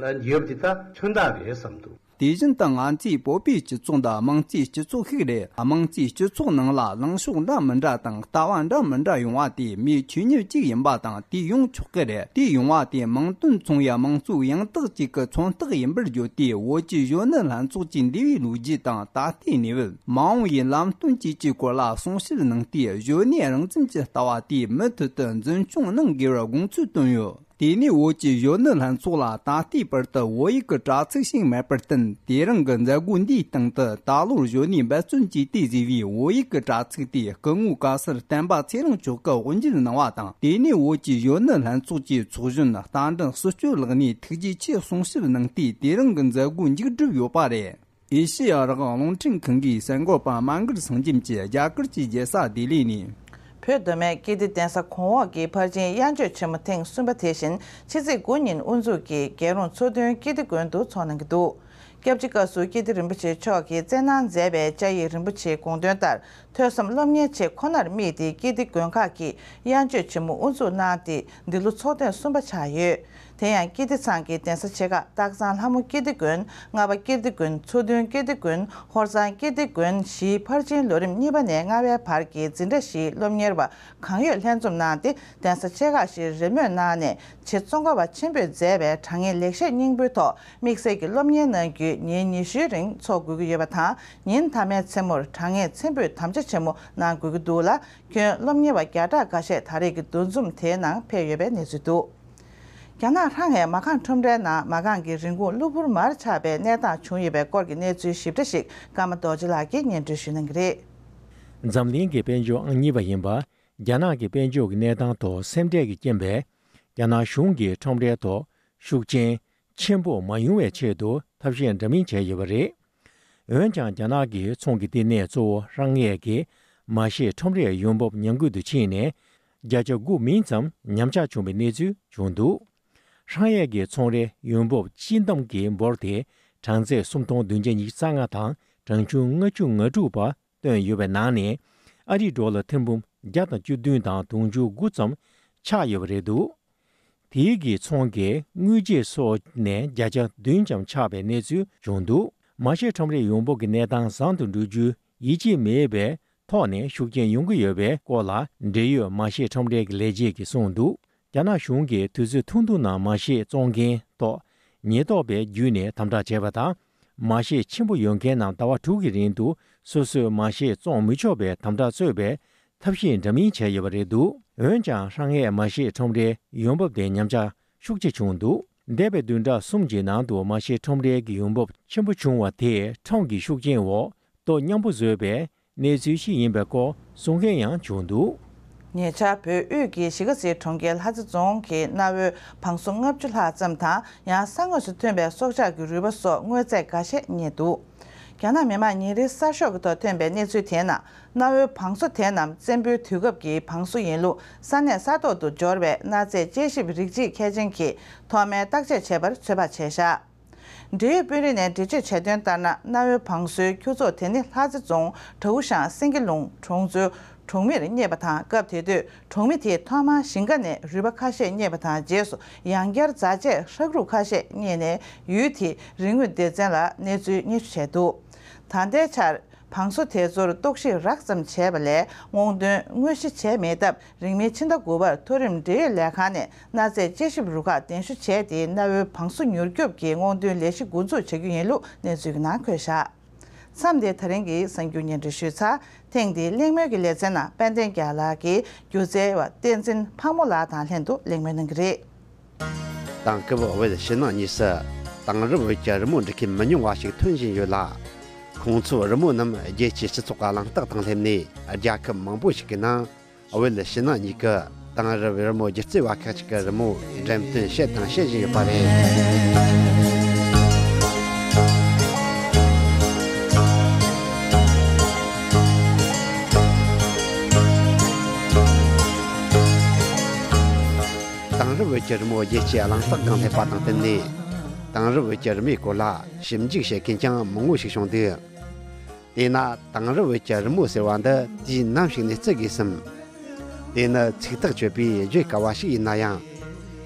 ལ་ཡོད་པ་དེ་ད་མཚོན་རྟགས་རེད་བསམ་འདུག་དེ་བཞིན་དུ་ང་ཚོས་བོད་པའི་སྤྱི་ཚོགས་འདི་དམངས་གཙོའི་སྤྱི་ཚོགས་ཤིག་རེད། དམངས་གཙོའི་སྤྱི་ཚོགས་ནང་ལ་ལངས་ཕྱོགས་འདྲ་མི་འདྲ་དང་ལྟ་བ་འདྲ་མི་འདྲ་ཡོང་བ་དེ་མིའི་ཆོས་ཉིད་ཅིག་ཡིན་པ་དང་། དེ་ཡོང་ཆོག་གི་རེད། དེ་ཡོང་བ་དེ་མིང་དོན་མཚུངས་ཡ་དམངས་གཙོའི་ཡང་དག་ཅིག་གི་མཚོན་རྟགས་ཡིན་པར་བརྗོད་དེ། བོད་ཀྱི་གཞོན་ནུ་ལྷན་ཚོགས་ཀྱི་འདས་པའི་ལོ་རྒྱུས་དང་ད་ལྟའི་གནས་བབ། མ་འོངས་པའི་ལམ་སྟོན་བཅས་ཀྱི་སྐོར་ལ་གསུང་བཤད་གནང་སྟེ། གཞོན་ནུའི་རང་བཙན་གྱི་ལྟ་བ་དེ་མུ་མཐུད་དུ་འཛིན་སྐྱོང་གནང་དགོས་པར་དགོངས་ཚུལ་བཏོན་ཡོད། དེ་ནས་བོད་ཀྱི་གཞོན་ནུ་ལྷན་ཚོགས་ལ་ད་ལྟའི་བར་དུ་བོད་ཡིག་གི་དྲ་ཚིགས་ཤིག་མེད་པར་བརྟེན། དེ་རིང་གི་མཛད་སྒོ་འདིའི་སྟེང་དུ་ད་ལོར་གཞོན་ནུས་འབད་བརྩོན་བྱས་ཏེ་བཟོས་པའི་བོད་ཡིག་གི་དྲ་ཚིགས་དེ་སྐུ་ངོ་བཀའ་ཟུར་བསྟན་པ་ཚེ་རིང་མཆོག་གིས་དབུ་འབྱེད་གནང་བ་དང་། དེ་ནས་བོད་ཀྱི་གཞོན་ནུ་ལྷན་ཚོགས་ཀྱི་ཚོགས་གཞོན་རྟ་མགྲིན་སྲི་སྐྱོད་ལགས་ནས་ཐུགས་རྗེ་ཆེ་གསུང་བཤད་གནང་སྟེ། དེ་རིང་གི་མཛད་སྒོ་མཇུག་བསྒྲུབས་ཡོད་པ་རེད། ཨེ་ཤེ་ཡ་རང་དབང་རླུང་འཕྲིན་ཁང་གི་གསར་འགོད་པ་མ་གར་སངས་རྒྱམ་གྱིས་རྒྱ་གར་གྱི་རྒྱལ་ས་ལྡི་ལི་ནས། བོད་མདོ་སྨད་ཀིརྟི་གདན་ས་གོང་འོག་གི་ཕར་ཕྱིན་དབྱར་མཆོད་ཆེན་མོ་ཐེངས་གསུམ་པ་དེ་བཞིན་ཕྱི་ཚེས་དགུ་ཉིན་དབུ་འཛུགས་ཀྱིས་རྒྱལ་རོང་མཚོ་སྟོན་ཀིརྟི་དགོན་དུ་འཚོགས་གནང་གི་འདུག་སྐྱབས་རྗེ་བཀའ་ཟུར་ཀིརྟི་རིན་པོ་ཆེ་མཆོག་གིས་སྩལ་གནང་མཛད་པའི་བཅའ་ཡིག་རིན་པོ་ཆེའི་དགོངས་དོན་ལྟར། ཐོས་བསམ་སློབ་གཉེར་ཆེད་ཁོ་ནར་དམིགས་ཏེ་ཀིརྟི་དགོན་ཁག་གིས་དབྱར་མཆོད་ཆེན་མོ་དབུ་འཛུགས་གནང་སྟེ། འདི་ལོ་ཚོགས་ཐེངས་གསུམ་པ་ཆགས་ཡོད། དེ་ཡང་ཀིརྟི་ཚང་གི་གདན་ས་ཆེ་ཁག་སྟག་ཚང་ལྷ་མོ་ཀིརྟི་དགོན། རྔ་པ་ཀིརྟི་དགོན། མཚོ་སྟོན་ཀིརྟི་དགོན། ཧོར་གཙང་ཀིརྟི་དགོན་བཞིའི་ཕར་ཕྱིན་ལོ་རིམ་གཉིས་པ་ནས་ལྔ་པའི་བར་གྱི་འཛིན་གྲྭ་བཞིའི་སློབ་གཉེར་བ་གང་ཡོད་ལྷན་འཛོམས་གནང་སྟེ། གདན་ས་ཆེ་ཁག་བཞིར་རེས་མོས་གནང་ནས། ཆེད་ཙོང་ཁ་པ་ཆེན་པོས་མཛད་པའི་དྲང་ངེས་ལེགས་བཤད་སྙིང་པོའི་ཐོག་དམིགས་བསལ་གྱི་སློབ་གཉེར་གནང་རྒྱུའི་ཉིན་ཉི་ཤུའི་རིང་འཚོགས་དགོས་ཀྱི་ཡོད་པ་དང་། ཉིན་མཐའ་མའི་མཚན་མོར་དྲང་ངེས་མཚན་ཕུད་དམ་བཅའ་ཆེན་མོ་གནང་དགོས་ཀྱི་འདུག་ལ། ཁྱོན་སློབ་གཉེར་བ་བརྒྱ་ཕྲག་འགའ་ཤས་ད་རེས་ཀྱི་འདུ་འཛོམས་དེའི་ནང་ཕེབས་ཡོད་པའི་གནས་ཚུལ་འདུག་རྒྱ་ནག་ཧྲང་ཧའེ་མ་ཁང་ཁྲོམ་རའི་ནང་མ་རྐང་གི་རིན་གོང་གློ་བུར་མར་ཆག་པའི་གནས་སྟངས་བྱུང་ཡོད་པའི་སྐོར་གྱི་གནས་ཚུལ་ཞིབ་ཕྲ་ཞིག་ཀརྨ་རྡོ་རྗེ་ལགས་ཀྱིས་སྙན་སྒྲོན་ཞུ་གནང་གི་རེད། འཛམ་གླིང་གི་དཔལ་འབྱོར་ཨང་གཉིས་པ་ཡིན་པ། རྒྱ་ནག་གི་དཔལ་འབྱོར་གྱི་གནས་སྟངས་ཐོག་སེམས་ཁྲལ་གྱི་རྐྱེན་པས། རྒྱ་ནག་གཞུང་གིས་ཁྲོམ་རའི་ཐོག་ཤུགས་རྐྱེན་ཆེན་པོ་མ་ཡོང་བའི་ཆེད་དུ་ཐབས་ཤེས་འདྲ་མིན་བྱས་ཡོད་པ་རེད། འོན་ཀྱང་། རྒྱ་ནག་གི་ཚོང་གི་བསྟི་གནས་གཙོ་བོ་ཧྲང་ཧའེ་གི་མ་ཤེས་ཁྲོམ་རའི་ཡོང་འབབ་ཉམས་རྒུད་དུ་ཕྱིན་ནས། བརྒྱ་ཆ་དགུ་མིན་ཙམ་ཉམས་ཆག་བྱུང་བའི་གནས་ཚུལ་བྱུང་འདུག་ཧྲང་ཧའེ་གི་ཚོང་རའི་ཡོང་འབབ་སྤྱི་བསྡོམས་ཀྱི་འབོར་དེ་གྲངས་ཚད་སུམ་སྟོང་བདུན་བརྒྱ་ཉི་ཤུ་རྩ་ལྔ་དང་གྲངས་ཆུང་ལྔ་བཅུ་ང་དྲུག་པ་བཏོན་ཡོད་པའི་ནང་ནས། ཨ་རིའི་ཌོ་ལར་ཐེར་འབུམ་བརྒྱ་དང་བཅུ་བདུན་དང་དུང་ཕྱུར་དགུ་ཙམ་ཆག་ཡོད་པ་རེད་འདུག་དེའི་གི་ཚོང་གི་དངུལ་རྗེས་སོགས་ནས་བརྒྱ་ཆ་བདུན་ཙམ་ཆག་པའི་གནས་ཚུལ་བྱུང་འདུག་མ་ཤེས་ཁྲོམ་རའི་ཡོང་འབབ་ཀྱི་གནས་སྟངས་བཟང་དུ་འགྲོ་རྒྱུའི་ཡིད་ཆེས་མེད་པའི་ཐོག་ནས་ཤུགས་རྐྱེན་ཡོང་གི་ཡོད་པའི་སྐོར་ལ། འབྲེལ་ཡོད་མ་ཤེས་ཁྲོམ་རའི་ལས་བྱེད་ཀྱིས་གསུངས་འདུག་རྒྱ་ནག་གཞུང་གིས་དུས་ཚོད་ཐུང་ཐུང་ནང་མ་ཤེས་བཙོང་མཁན་ཐོག་ཉེན་རྟོག་པའི་བརྒྱུད་ནས་དམ་དྲག་བྱས་པ་དང་ མ་ཤེས་ཆེན་པོ་ཡོད་མཁན་རྣམས་ཟླ་བ་དྲུག་གི་རིང་དུ་སོ་སོས་མ་ཤེས་བཙོང་མི་ཆོག་པའི་དམ་དྲག་གཙོས་པའི་ཐབས་ཤེས་འདྲ་མིན་བྱས་ཡོད་པ་རེད་འདུག་འོན་ཀྱང་ཧྲང་ཧའེ་མ་ཤེས་ཁྲོམ་རའི་ཡོང་འབབ་དེ་ཉམས་ཆག་ཤུགས་ཆེ་བྱུང་འདུག་འདས་པའི་བདུན་ཕྲག་གསུམ་གྱི་ནང་དུ་མ་ཤེས་ཁྲོམ་རའི་གི་ཡོང་འབབ་ཆེན་པོ་བྱུང་བ་དེས་ཁྲོམ་གྱི་ཤུགས་རྐྱེན་འོག་ལྟོ་མཉམ་པོ་བཟོས་པའི་གནས་ཚུལ་ཞིག་ཡིན་པའི་སྐོར་གསུང་མཁན་ཡང་བྱུང་འདུག་ཉེ་ཆར་བོད་དབུས་ཀྱི་གཞིས་ཀ་རྩེའི་གྲོང་ཁྱེར་ལྷ་རྩེ་རྫོང་གི་གནའ་བོའི་བང་སོ་ལྔ་བཅུ་ལྷག་ཙམ་དང་ཡང་ས་ངོས་སུ་ཐོན་པའི་སྲོག་ཆགས་ཀྱི་རུས་པ་སོགས་དངོས་རྫས་འགའ་ཤས་རྙེད་འདུག་རྒྱ་ནག་མི་དམངས་ཉིན་རེའི་གསར་ཤོག་གི་ཐོག་ཐོན་པའི་གནས་ཚུལ་དེའི་ནང་གནའ་བོའི་བང་སོ་དེ་རྣམས་བཙན་པོའི་དུས་སྐབས་ཀྱི་བང་སོ་ཡིན་ལུགས་ས་གནས་ས་ཐོག་ཏུ་འབྱོར་བའི་གནའ་རྫས་དཔྱད་ཞིབ་རིགས་གཅིག་མཁས་ཅན་གྱིས་ཐོག་མའི་བརྟག་དཔྱད་བྱས་པར་ཚོད་དཔག་བྱས་བཞག་འབྲེལ་ཡོད་དཔོན་རིགས་ནས་འགྲེལ་བརྗོད་བྱས་དོན་ལྟར་ན། གནའ་བོའི་བང་སོའི་ཁྱུ་ཚོགས་དེ་ནི་ལྷ་རྩེ་རྫོང་བྲའུ་ཤང་སེང་གེ་ལུང་གྲོང་ཚོའི་གྲོང་མིར་རྙེད་པ་དང་། སྐབས་དེ་དུས་གྲོང་མི་དེས་ཐོག་མར་ཞིང་ཁ་ནས་རུས་པ་ཁ་ཤས་རྙེད་པ་དང་། རྗེས་སུ་ཡང་བསྐྱར་རྫ་ཆས་ཧྲག་རུས་ཁ་ཤས་རྙེད་ནས་ཡུལ་དེའི་རིག་དངོས་སྡེ་ཚན་ལ་གནས་ཚུལ་སྙན་ཞུ་བྱས་འདུག་ད་ལྟའི་ཆར། བང་སོ་དེ་ཚོར་རྟོག་ཞིབ་རགས་ཙམ་བྱས་པ་ལས་སྔོག་འདོན་དངོས་གཞི་བྱས་མེད་སྟབས། རིང་མིན་ཕྱི་ཟླ་དགུ་པར་མཐོ་རིམ་འབྲེལ་ཡོད་ལས་ཁང་ནས་གནའ་རྫས་དཔྱད་ཞིབ་རུ་ཁག་གདན་ཞུ་བྱས་ཏེ། གནའ་བོའི་བང་སོ་མྱུར་སྐྱོབ་ཀྱི་སྔོག་འདོན་ལས་གཞི་འགོ་འཛུགས་བྱ་རྒྱུ་ཡིན་ལུགས་གནས་ཚུལ་གྱི་ནང་འཁོད་བཞག་མཚམས་འདིར་ད་རིང་གི་གསར་འགྱུར་སྙན་སྒྲོན་ཞུས་ཚར། ཐེངས་འདིའི་གླེང་མོལ་གྱི་ལེ་ཚན་ནང་དཔལ་ལྡན་རྒྱལ་ལགས་ཀྱིས་སྒྱུ་རྩལ་བ་བསྟན་འཛིན་ཕག་མོ་ལགས་དང་ལྷན་དུ་གླེང་མོལ་གནང་གི་རེད། དེང་སྐབས་བོད་ཕྱི་ནང་གཉིས་སུ་དེང་རབས་བོད་ཀྱི་རི་མོ་འབྲི་མཁན་མི་ཉུང་བ་ཞིག་ཐོན་བཞིན་ཡོད་ལ། ཁོང་ཚོའི་རི་མོ་རྣམས་རྒྱལ་སྤྱིའི་སྤྱི་ཚོགས་ཀྱི་གླེང་སྟེགས་དང་ལྷན་ནས་རྒྱལ་ཁབ་མང་པོ་ཞིག་གི་ནང་བོད་ཕྱི་ནང་གཉིས་ཀྱི་དེང་རབས་རི་མོ་སྒྱུ་རྩལ་བ་ཁག་ཅིག་གི་རི་མོ་འགྲེམས་སྟོན་བྱས་དང་བྱེད་བཞིན་ཡོད་པ་རེད། དེང་རབས་བོད་ཀྱི་རི་མོ་རྒྱལ་སྤྱིའི་གླེང་སྟེགས་སྒང་སླེབས་པ་དང་བསྟུན་ནས། དེང་རབས་བོད་ཀྱི་རི་མོའི་སྐོར་ལ་ཞིབ་འཇུག་བྱེད་མཁན་ཀྱང་མང་བོ་ཞིག་བྱུང་འདུག་དེས་ན་དེང་རབས་བོད་ཀྱི་རི་མོ་ཟེར་བ་འདི་དུས་ནམ་ཞིག་ནས་བརྩི་དགོས་སམ། དེ་ནི་ཚིག་ཐག་ཆོད་པས་བརྗོད་དཀའ་བ་ཞིག་ཡིན་ན་ཡང་།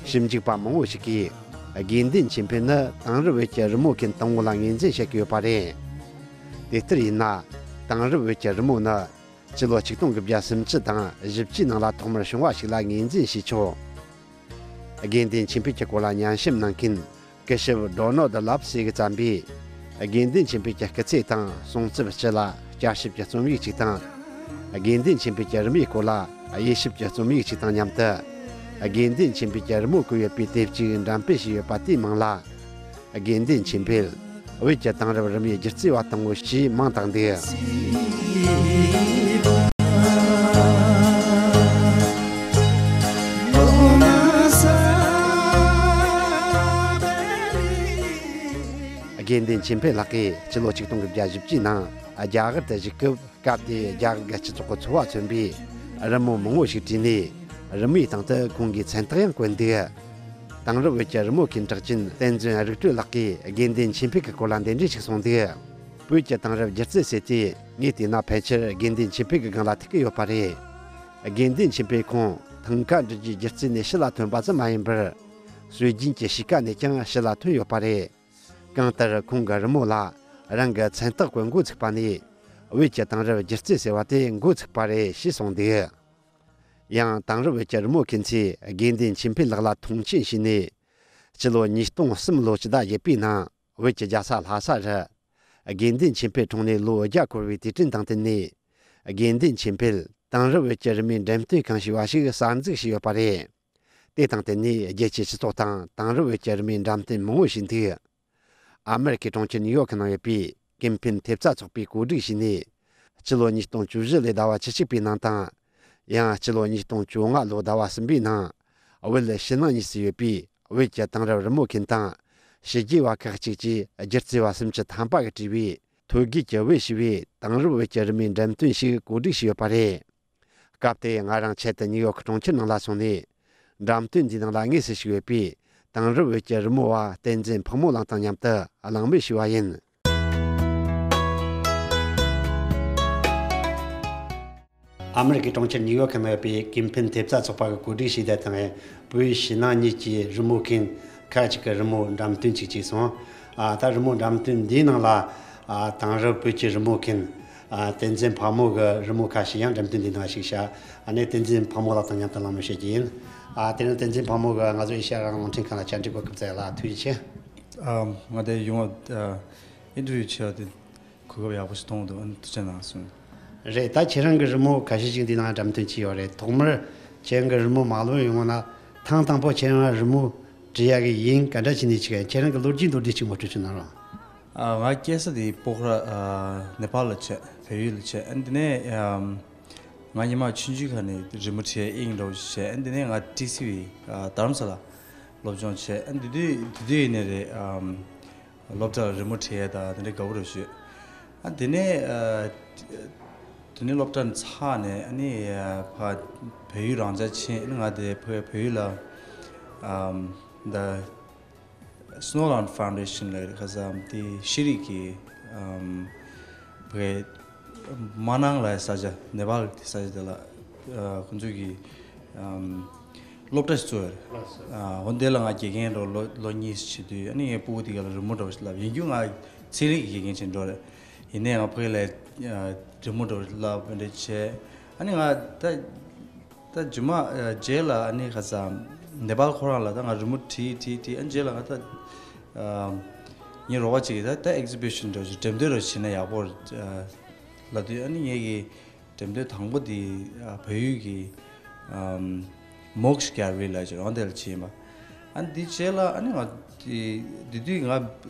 ཞིབ་འཇུག་པ་མང་བོ་ཞིག་གིས་དགེ་འདུན་ཆོས་འཕེལ་ནི་དེང་རབས་བོད་ཀྱི་རི་མོ་མཁན་དང་པོ་ལ་ངོས་འཛིན་བྱེད་ཀྱི་ཡོད་པ་རེད། དེ་ལྟར་ཡིན་ན། དེང་རབས་བོད་ཀྱི་རི་མོ་ནི་ཕྱི་ལོ་ཆིག་སྟོང་དགུ་བརྒྱ་སུམ་ཅུ་དང་བཞི་བཅུའི་ནང་ལ་ཐོག་མར་བྱུང་བ་ཞིག་ལ་ངོས་འཛིན་བྱས་ཆོག་དགེ་འདུན་ཆོས་འཕེལ་གྱི་སྐོར་ལ་ཉམས་ཞིབ་གནང་མཁན་སྐུ་ཞབས་ཌོ་ནལ་ཌི་ལབ་སི་ཡིས་བརྩམས་པའི་དགེ་འདུན་ཆོས་འཕེལ་གྱི་སྐུ་ཚེ་དང་གསུང་རྩོམ་སྤྱི་ལ་བསྐྱར་ཞིབ་ཀྱི་རྩོམ་ཡིག་ཅིག་དང་། དགེ་འདུན་ཆོས་འཕེལ་གྱི་རི་མོའི་སྐོར་ལ་དབྱེ་ཞིབ་ཀྱི་རྩོམ་ཡིག་ཅིག་དང་མཉམ་དུ། དགེ་འདུན་ཆོས་འཕེལ་གྱི་རི་མོ་བཀོད་ཡོད་པའི་དེབ་ཅིག་འགྲེམས་སྤེལ་བྱས་ཡོད་པ་དེའི་མིང་ལ། དགེ་འདུན་ཆོས་འཕེལ། བོད་ཀྱི་དེང་རབས་རི་མོའི་སྒྱུ་རྩལ་བ་དང་པོ་ཞེས་མིང་བཏགས་འདུག་དགེ་འདུན་ཆོས་འཕེལ་ལགས་ཀྱིས་ཕྱི་ལོ་ཆིག་སྟོང་དགུ་བརྒྱ་བཞི་བཅུའི་ནང་རྒྱ་གར་དུ་བཞུགས་སྐབས། སྐབས་དེའི་རྒྱ་གར་གྱི་སྤྱི་ཚོགས་ཀྱི་འཚོ་བ་མཚོན་པའི་རི་མོ་མང་བོ་ཞིག་བྲིས་ནས། རི་མོའི་སྟེང་དུ་ཁོང་གི་མཚན་རྟགས་ཡང་བཀོད་འདུག་དེང་རབས་བོད་ཀྱི་རི་མོ་མཁན་གྲགས་ཅན་བསྟན་འཛིན་རིག་གྲོལ་ལགས་ཀྱིས་དགེ་འདུན་ཆོས་འཕེལ་གྱི་སྐོར་ལ་འདི་འདྲ་ཞིག་གསུངས་འདུག་བོད་ཀྱི་དེང་རབས་སྒྱུ་རྩལ་ཟེར་དུས་ངས་བལྟས་ན་ཕལ་ཆེར་དགེ་འདུན་ཆོས་འཕེལ་གྱི་སྒང་ལ་ཐུག་གི་ཡོད་པ་རེད། དགེ་འདུན་ཆོས་འཕེལ་ཁོང་ཐང་ཀ་འབྲི་རྒྱུའི་སྒྱུ་རྩལ་ནས་ཕྱི་ལ་ཐོན་པ་ཙམ་མ་ཡིན་པར། སྲོལ་རྒྱུན་གྱི་གཤིས་ཀ་ནས་ཀྱང་ཕྱི་ལ་ཐོན་ཡོད་པ་རེད། གང་ལྟར་ཁོང་གི་རི་མོ་ལ་རང་གི་མཚན་རྟགས་བཀོད་འགོ་ཚུགས་པ་ནས། བོད་ཀྱི་དེང་རབས་སྒྱུ་རྩལ་ཟེར་བ་དེ་འགོ་ཚུགས་པ་རེད་ཞེས་གསུངས་འདུག་ཡང་དེང་རབས་བོད་ཀྱི་རི་མོ་མཁན་ཚོས་དགེ་འདུན་ཆོས་འཕེལ་ལགས་ལ་མཐོང་ཆེན་བྱས་ནས། སྤྱི་ལོ་ཉིས་སྟོང་གསུམ་ལོ་སྤྱི་ཟླ་བརྒྱད་པའི་ནང་བོད་ཀྱི་རྒྱལ་ས་ལྷ་ས་རུ། དགེ་འདུན་ཆོས་འཕེལ་འཁྲུངས་ནས་ལོ་བརྒྱ་འཁོར་བའི་དུས་དྲན་དང་བསྟུན་ནས། དགེ་འདུན་ཆོས་འཕེལ་དེང་རབས་བོད་ཀྱི་རི་མོའི་འགྲེམས་སྟོན་ཁང་ཞེས་པ་ཞིག་གསར་འཛུགས་བྱས་ཡོད་པ་རེད། དེ་དང་བསྟུན་ནས་རྒྱལ་སྤྱིའི་སྤྱི་ཚོགས་སྟེང་དེང་རབས་བོད་ཀྱི་རི་མོའི་འགྲེམས་སྟོན་མང་བོ་ཞིག་འདུག་ཨ་མེ་རི་ཁའི་གྲོང་ཁྱེར་ནིའུ་ཡོག་གི་ནང་ཡོད་པའི་ཀིམ་ཕིན་ཐེབས་རྩ་ཚོགས་པས་གོ་སྒྲིག་བྱས་ནས། སྤྱི་ལོ་ཉིས་སྟོང་བཅུ་བཞི་ལོའི་ཟླ་བ་བཅུ་གཅིག་པའི་ནང་དང་། ཡང་སྤྱི་ལོ་ཉིས་སྟོང་བཅོ་ལྔ་ལོའི་ཟླ་བ་གསུམ་པའི་ནང་། བོད་ཕྱི་ནང་གཉིས་སུ་ཡོད་པའི་བོད་ཀྱི་དེང་རབས་རི་མོ་མཁན་དང་། ཕྱི་རྒྱལ་བ་ཁག་ཅིག་གིས་སྒྱུ་རྩལ་བ་སུམ་ཅུ་ཐམ་པ་གིས་བྲིས་པའི་ཐོད་བརྒལ་གྱི་བོད་ཞེས་པའི་དེང་རབས་བོད་ཀྱི་རི་མོའི་འགྲེམས་སྟོན་ཞིག་གོ་སྒྲིག་བྱས་ཡོད་པ་རེད། སྐབས་དེར་ང་རང་ཆེད་དུ་ནིའུ་ཡོག་གྲོང་ཁྱེར་ནང་ལ་སོང་ནས། འགྲེམས་སྟོན་འདིའི་ནང་ལ་དངོས་སུ་ཞུགས་ཡོད་པའི་དེང་རབས་བོད་ཀྱི་རི་མོ་བ་བསྟན་འཛིན་ཕག་མོ་ལགས་དང་མཉམ་དུ་གླེང་མོལ་ཞུས་པ་ཡིན། ཨ་མེ་རི་ཁའི་གྲོང་ཁྱེར་ནིའུ་ཡོག་གི་ནང་ཡོད་པའི་ཀིམ་ཕིན་ཐེབས་རྩ་ཚོགས་པ་གིས་གོ་སྒྲིག་བྱས་ཏེ་དང་། བོད་ཕྱི་ནང་གཉིས་ཀྱི་རི་མོ་མཁན་ཁག་ཅིག་གི་རི་མོ་འགྲེམས་སྟོན་ཅིག་བྱས་སོང་། ཨ། ད་རི་མོ་འགྲེམས་སྟོན་འདིའི་ནང་ལ། ཨ། དེང་རབས་བོད་ཀྱི་རི་མོ་མཁན། ཨ། བསྟན་འཛིན་ཕག་མོ་གི་རི་མོ་ཁ་ཤས་ཡང་འགྲེམས་སྟོན་འདིའི་ནང་ཞུགས་བཞག་ཨ་ནི་བསྟན་འཛིན་ཕག་མོ་ལགས་དང་མཉམ་དུ་གླེང་མོལ་བྱེད་ཀྱི་ཡིན། ཨ། དེ་རིང་བསྟན་འཛིན་ཕག་མོ་གིས་ང་ཚོ་ཨེ་ཤེ་ཡ་རང་དབང་རླུང་འཕྲིན་ཁང་ལ་བཅར་འདྲི་གོ་སྐབས་བསྩལ་ཡ་ལ་ཐུགས་རྗེ་ཆེ། ཨ། ང་དེ་ཡོང་བ། ཨ། ཨིན་ཊར་བིའུ་བྱས་པ་དེ་གོ་སྐབས་ཡག་པོ་ཞིག་མཐོང་འདུག་ཨ་ནི་ཐུགས་རྗེ་གནང་གསུངས། རེད། ད་ཁྱེད་རང་གི་རི་མོ་ཁ་ཤས་ཤིག་འདི་ནང་འགྲེམས་སྟོན་བྱས་ཡོད་རེད། ཐོག་མར་ཁྱེད་རང་གི་རི་མོ་མ་ཀློག་ཡོང་ན་ཐེངས་དང་པོ་ཁྱེད་རང་རི་མོ་བྲིས་ཡག་གི་དབྱིངས་ག་འདྲ་བྱས་ནས་ཆགས། ཁྱེད་རང་གི་ལོ་རྒྱུས་མདོར་བསྡུས་ཅིག་ངོ་སྤྲོད་ཅིག་གནང་རོགས། ཨ། ང་སྐྱེས་ས་དེ་པོ་ཁ་ར། ཨ། ནེ་པཱལ་ལ་བྱས། བལ་ཡུལ་ལ་བྱས། ཨ་ནི་དེ་ནས། ཨམ། ང་ཉི་མ་ཆུང་ཆུང་ཁ་ནས་རི་མོ་བྲིས་དབྱིངས་འདྲ་བོ་ཞིག་བྱས། ཨ་ནི་དེ་ནས་ང་ཊི་སི་ཝི། ཨ། རྡ་རམ་ས་ལ་སློབ་སྦྱོང་བྱས། ཨ་ནི་དེ་དུས་དེ་དུས་ཡིན་ནའི་རེད། ཨམ། སློབ་གྲྭར་རི་མོ་བྲིས་ཡས་དང་དེ་འདྲའི་དགའ་པོ་རེ་ཞུས། ཨ། དེ་ནས། ཨ། དེ་ནས་སློབ་གྲྭ་ཚར་ནས། ཨ་ནི། ཨ། ཕ། བལ་ཡུལ་རང་འཇགས་ཕྱིན། ཨ་ནི་ང་དེ་བལ་བལ་ཡུལ་ལ། ཨམ། The Snow Land Foundation ལ་ཁ་སང་དེ་ཤེས་རིག་གི། ཨམ། བལ། མ་ནང་ལ་ས་ཆ། ནེ་པཱལ་གྱི་ས་ཆ་དེ་ལ། ཨ། ཁོང་ཚོས་ཀྱི། ཨམ། སློབ་གྲྭ་ཞིག་བཙུགས་ཡོད་རེད། ཨ། འོ་དེ་ལ་ང་དགེ་རྒན་འདྲ་བོ་ལོ་ལོ་གཉིས་ཤིག་བྱེད་དུས། ཨ་ནི་ངའི་སྤུ་གུ་དེ་ག་ལ་རི་མོ་འདྲ་བོ་ཞིག་བསླབ། ཡིན་རྒྱུ་ང་ཚན་རིག་གི་དགེ་རྒན་བྱེད་འགྲོ་རེད། ཡིན་ནའི་ང་ཕ་གི་ལ། ཨ། རི་མོ་འདྲ་བོ་བསླབ་འདྲ་བྱས། ཨ་ནི་ང་ད་ད་རྗེས་མ། ཨ། རྗེས་ལ་ཨ་ནི་ཁ་སང་ནེ་པཱལ་ཁོ་རང་ལ་ད་ང་རི་མོ་བྲིས་བྲིས་བྲིས། ཨ་ནི་རྗེས་ལ་ང་ད། ཨ། ངའི་རོགས་པ་ཅིག་གིས་ད་ད་ཨེག་ཛི་བི་ཤན་འདྲ་བོ་ཞིག་འགྲེམས་སྟོན་འདྲ་བོ་བྱས་ན་ཡག་པོ་རེད། ཨ། ལབ་དུས། ཨ་ནི་ངེད་ཀྱིས་འགྲེམས་སྟོན་དང་པོ་དེ། ཨ། བལ་ཡུལ་གྱི། ཨམ། མོག་ཤི་གྷེ་ལེ་རི་ལབ་ཀྱི་རེད། འོ་དེ་ལ་བྱས་ཡིན་པ། ཨ་ནི་དེ་རྗེས་ལ་ཨ་ནི་ང་དེ་དེ་དུས་ང་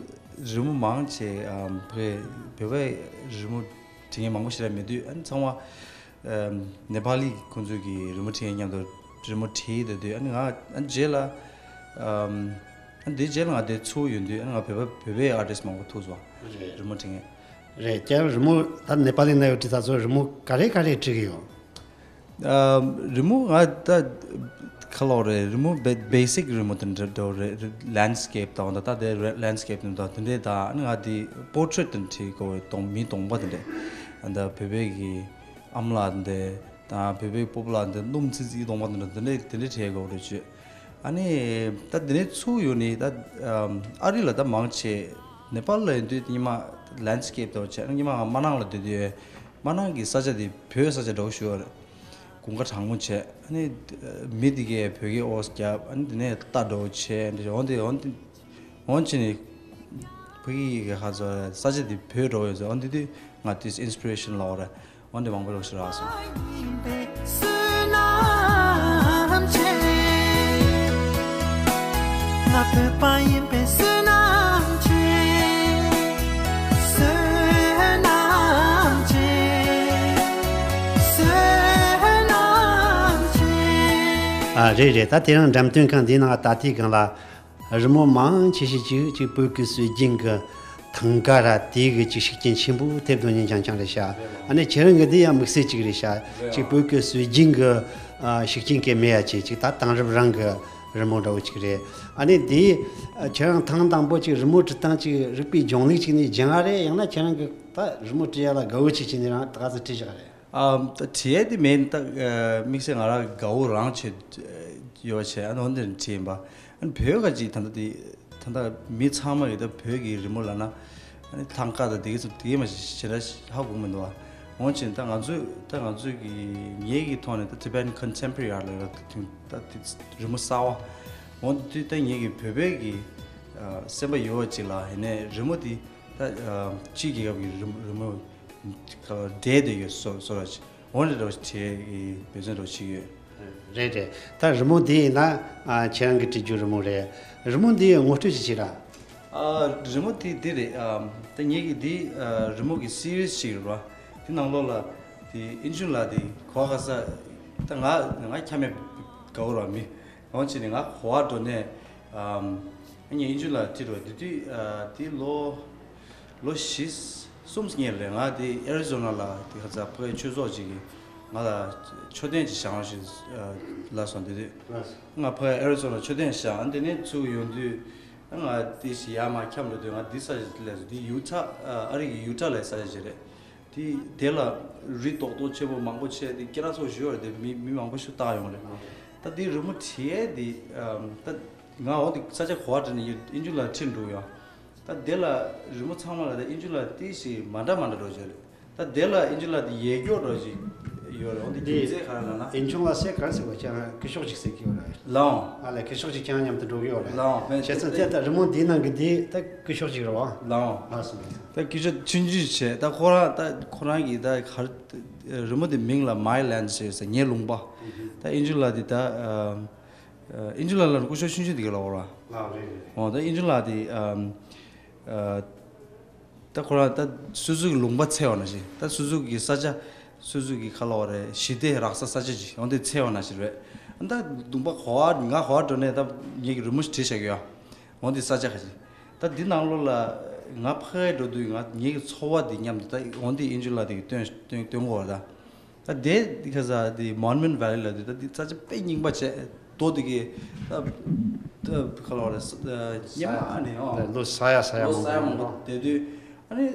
རི་མོ་མང་ཆེ། ཨམ། བོད་བོད་པའི་རི་མོ་བྲིས་མཁན་མང་པོ་ཞེ་དྲག་མེད་དུས། ཨ་ནི་ཚང་མ། ཨམ། ནེ་པཱ་ལི་ཁོང་ཚོས་ཀྱི་རི་མོ་བྲིས་མཁན་མཉམ་དུ་རི་མོ་བྲིས་བསྡད་དུས། ཨ་ནི་ང་ཨ་ནི་རྗེས་ལ། ཨམ། ཨ་ནི་དེ་རྗེས་ལ་ང་དེ་ཚུགས་ཡོང་དུས། ཨ་ནི་ང་བོད་པ་བོད་པའི་ཨར་ཊིསི་མང་པོ་ཐུག་སོང་། རེད། རི་མོ་བྲིས་མཁན། རེད། ཁྱེད་རང་རི་མོ་ད་ནེ་པཱ་ལི་ནང་ཡོད་དུས་ད་གཟོད་རི་མོ་ག་རེ་ག་རེ་བྲིས་ཀྱི་ཡོད། ཨ། རི་མོ་ང་ད་ག་ལབ་རེད། རི་མོ་བེ་བེ་སིག་རི་མོ་དེ་འདྲ་འདྲ་རེད། ལེན་སི་ཀེབ་དང་། ད་ད་དེ་ལེན་སི་ཀེབ་དེ་འདྲ་དེ་འདྲ་དང་། ཨ་ནི་ང་དེ་པོར་ཊེ་རེཊ་དེ་འདྲ་བྲིས་དགོས། གདོང་མི་གདོང་པ་དེ་འདྲ། ཨ། ད་བོད་པའི་གི་ཨ་མ་ལགས་དེ་འདྲ་དང་། བོད་པའི་སྤོ་བོ་ལགས་དེ་འདྲ་སྣུམ་ཚིག་ཚིག་གདོང་པ་དེ་འདྲ་དེ་འདྲ་དེ་འདྲ་བྲིས་དགོས་རེད་བྱས། ཨ་ནི་ད་དེ་ནས་ཚུར་ཡོང་ནས་ད། ཨམ། ཨ་རི་ལ་ད་མང་ཆེ་ནེ་པཱལ་ལ་ཡོང་དུས་སྔོན་མ་ལེན་སི་ཀེབ་དང་བྱས། སྔོན་མ་ང་མ་ནང་ལ་སྡོད་དུས་མ་ནང་གི་ས་ཆ་དེ་བོད་ས་ཆ་འདྲ་བོ་ཞིག་ཡོད་རེད། དགུན་ཁ་གྲང་མོ་བྱས། ཨ་ནི་མི་དེ་གས་བོད་སྐད་ཨོ་རྒྱབ། ཨ་ནི་དེ་ནས་རྟ་འདྲ་བོ་བྱས། འོན་ཏེ་འོན་ཏེ་འོན་ཆེ་ནས་ཕ་གི་གི་ཁ་ཚོ་ས་ཆ་དེ་བོད་འདྲ་བོ་ཡོད་ཟེར། འོན་ཏེ་དུས་ང་དེ་ཨིན་སི་པི་རེ་ཤན་ལབ་དགོས་རེད། འོན་ཏེ་མང་པོ་ལོག་ཤི་རག་སོང་། ཨ། རེད་རེད། ད་དེ་རིང་འགྲེམས་སྟོན་ཁང་འདིའི་ནང་ད་ལྟའི་སྒང་ལ། རི་མོ་མང་ཆེ་ཤོས་ཅིག་ཅིག་བོད་ཀྱི་སྲོལ་རྒྱུན་གྱི་ཐང་ག་ར་དེ་གི་ཅིག་ཤུགས་རྐྱེན་ཆེན་པོ་ཐེབས་འདུག་ཉིན་རྐྱང་རྐྱང་རེད་ཤག་ཨ་ནི་ཁྱེད་རང་གི་འདི་ཡང་དམིགས་བསལ་ཅིག་རེད་ཤག་ཅིག་བོད་ཀྱི་སྲོལ་རྒྱུན་གྱི། ཨ། ཤུགས་རྐྱེན་གྱི་མེད་ཡ་ཅིག་ཅིག་ད་དེང་རབས་རང་གི་རི་མོ་འདྲ་བོ་ཅིག་རེད། ཨ་ནི་འདི་ཁྱེད་རང་ཐེངས་དང་པོ་ཅིག་རི་མོ་བྲིས་སྟངས་ཅིག་རིག་པའི་སྦྱོང་ལུགས་ཅིག་ནས་སྦྱངས་པ་རེད། ཡང་ན་ཁྱེད་རང་གི་ད་རི་མོ་བྲིས་ཡ་ལ་དགའ་བོ་ཅིག་བྱས་ནས་རང་ད་ག་ཚོད་བྲིས་བཞག་རེད། ཨ། ད་བྲིས་ཡས་དེ་མེད། ད་དམིགས་བསལ་ང་རང་དགའ་བོ་རང་བྱེད་ཡོད་བྱས། ཨ་ནི་འོན་ཏེ་བྲིས་ཡིན་པ། ཨ་ནི་བོད་ག་ཅིག་ད་ལྟ་དེ་ད་ལྟ་མི་ཚང་མ་གིས་ད་བོད་ཀྱི་རི་མོ་ལབ་ན། ཨ་ནི་ཐང་ག་དང་དེ་ག་ཚོ་དེ་ག་མ་ཞེ་དྲག་ཧ་གོ་མི་འདུག་བ། འོན་ཀྱང་ད་ང་ཚོས་ད་ང་ཚོས་ཀྱི་ངེད་ཀྱི་ཐོག་ནས་ད་Tibetan Contemporary Art ལབ་ཡ་ད་དེ་རི་མོ་གསར་བ། འོན་ཏེ་ད་ངེད་ཀྱི་བོད་པའི་གི་ཨ་སེམས་པ་ཡོད་བ་ཅིག་ལ། ཡིན་ནའི་རི་མོ་དེ་ད་ཨ་ཕྱིའི་རྒྱལ་ཁབ་ཀྱི་རི་རི་མོ་འདྲེས་བསྡད་ཡོད་བཟོ་བཟོ་འདྲ་ཅིག་འོ་འདྲ་འདྲ་བོ་ཞིག་བྲིས་ཀྱི་འབད་བརྩོན་འདྲ་བོ་བྱེད་ཀྱི་ཡོད། རེད་རེད། ད་རི་མོ་འདི་ཡིན་ན། ཨ། ཁྱེད་རང་གིས་བྲིས་རྒྱུ་རི་མོ་རེད། རི་མོ་འདི་ངོ་སྤྲོད་ཅིག་བྱེད་ར། ཨ། རི་མོ་འདི་འདི་རེད། ཨ། ད་ངེད་ཀྱི་འདི། ཨ། རི་མོ་གི་སི་རིས་ཅིག་རེད་བ། འདི་ནང་ལོགས་ལ་འདི་ཨིན་ཇུ་ལགས་འདི་གོ་བ་ག་ས། ད་ང་ང་ཁྱམས་མེད་དགའ་བོ་ར་མི། འོན་ཅི་ནི་ང་གོ་བ་འགྲོ་ནས། ཨམ། ངས་ཨིན་ཇུ་ལ་ཁྲིད་རོགས། དེ་དུས་ཨ་དེ་ལོ་ལོ་བཞི་གསུམ་སྔོན་རེད། ང་དེ་ཨེ་རི་ཛོ་ན་ལ་དེ་ཁ་ཚ་ཕ་གི་ཆོས་ཚོགས་ཅིག་གིས་ང་ལ་མཆོད་རྟེན་ཅིག་བཞེངས་རོགས་ཞེས་ལབ་སོང་། དེ་དུས་ང་ཕ་གི་ཨེ་རི་ཛོ་ན་མཆོད་རྟེན་བཞེངས། ཨ་དེ་ནས་ཚུར་ཡོང་དུས་ང་དེ་ཞིག་ཡར་མར་འཁྱམས་འགྲོ་དུས། ང་དེ་ས་ཞིག་སླེབས་སོང་། དེ་ཡུ་ཊ། ཨ་རི་གི་ཡུ་ཊ་ལ་ས་ཆ་ཅིག་རེད། དེ་དེ་ལ་རི་རྡོག་རྡོག་ཆེ་པོ་མང་པོ་ཆེ། དེ་སྐད་གྲགས་ཚོགས་ཞུ་བར་དེ་མི་མི་མང་པོ་ཞིག་བཏགས་ཡོང་རེད། ད་དེ་རི་མོ་བྲིས་ཡས་དེ་ད་ང་འོ་དེ་ས་ཆ་གོ་བ་བྲིས་ནས་ཨིན་ཇུ་ལ་ཁྲིད་འགྲོ་ཡོང་། ད་དེ་ལ་རི་མོ་ཚང་མ་ལ་ད་ཨིན་ཇུ་ལ་དེ་ཞིག་མ་འདྲ་མ་འདྲ་འགྲོ་བྱས་རེད། ད་དེ་ལ་ཨིན་ཇུ་ལ་དེ་ཡས་སྐྱོ་འགྲོ་ཞིག་ ཡོད་རེད། འོ་འདི་རྒྱུ་མཚན་ག་རེ་ལབ་ན། ཨིན་ཆུང་ལ་སེ་ག་རེ་ཟེར་བ་ཅང་སྐུ་ཞབས་ཅིག་ཟེར་གི་ཡོད་རེད། ལའོ། ཨ་ལས་སྐུ་ཞབས་ཅིག་ཀྱང་མཉམ་དུ་འགྲོ་གི་ཡོད་རེད། ལའོ། བྱས་ཙང་དེ་ལྟ་རི་མོ་འདིའི་ནང་གི་འདི་ད་སྐུ་ཞབས་ཅིག་རེད་བ། ལའོ། ལགས་སོ། ད་སྐུ་ཞབས་ཆུང་ཆུང་བྱས། ད་ཁོ་རང་ད་ཁོ་རང་གི་ད་ག་རེ་རི་མོ་འདི་མིང་ལ་My Land ཟེར་ཟེར། ངའི་ལུང་པ། ད་ཨིན་ཆུང་ལ་འདི་ད་ཨ་ཨིན་ཆུང་ལ་ལ་སྐུ་ཞབས་ཆུང་ཆུང་འདི་ག་ལ་འོ་ར། ལའོ་རེད་རེད། འོ་ད་ཨིན་ཆུང་ལ་འདི་ཨ། ཨ། ད་ཁོ་རང་ད་སོ་སོ་གི་ལུང་པ་འཚོལ་བ་ནང་བཞིན། ད་སོ་སོ་གི་ས་ཆ་སོ་སོ་གི་ག་ལབ་དགོས་རེད། ཞི་བདེ་རག་ས་ས་ཆ་ཅིག་འོ་འདི་འཚོལ་བ་ནང་བཞིན་རེད། ད་ལུང་པ་ག་པར་ང་ག་པར་འགྲོ་ནའི་ད་ངེད་ཀྱི་རི་མོ་ཞིག་བྲིས་བཞག་གི་ཡོད། འོ་འདི་ས་ཆ་ག་ཅིག་ད་འདི་ནང་ལོགས་ལ་ང་ཕ་གིར་འགྲོ་དུས་ང་ངེད་ཀྱི་ཚོར་བ་འདི་མཉམ་དུ་ད་འོ་འདི་ཨིན་ཆུང་ལ་དེ་གི་སྟོན་སྟོན་སྟོན་གོ་བ་ད། ད་དེ་ཁ་ས་དེ་Monument Valley ལ་དེ་ད་དེ་ས་ཆ་དཔེ་རྙིང་པ་བྱས། རྡོ་དེ་གི་ད་ད་ག་ལབ་དགོས་རེད། སྙེ་མ་ཨ་ནི་ཨོ། ལོ་ས་ཡ་ས་ཡ་ལོ་ས་ཡ་མང་པོ་བསྡད་དུས། ཨ་ནི་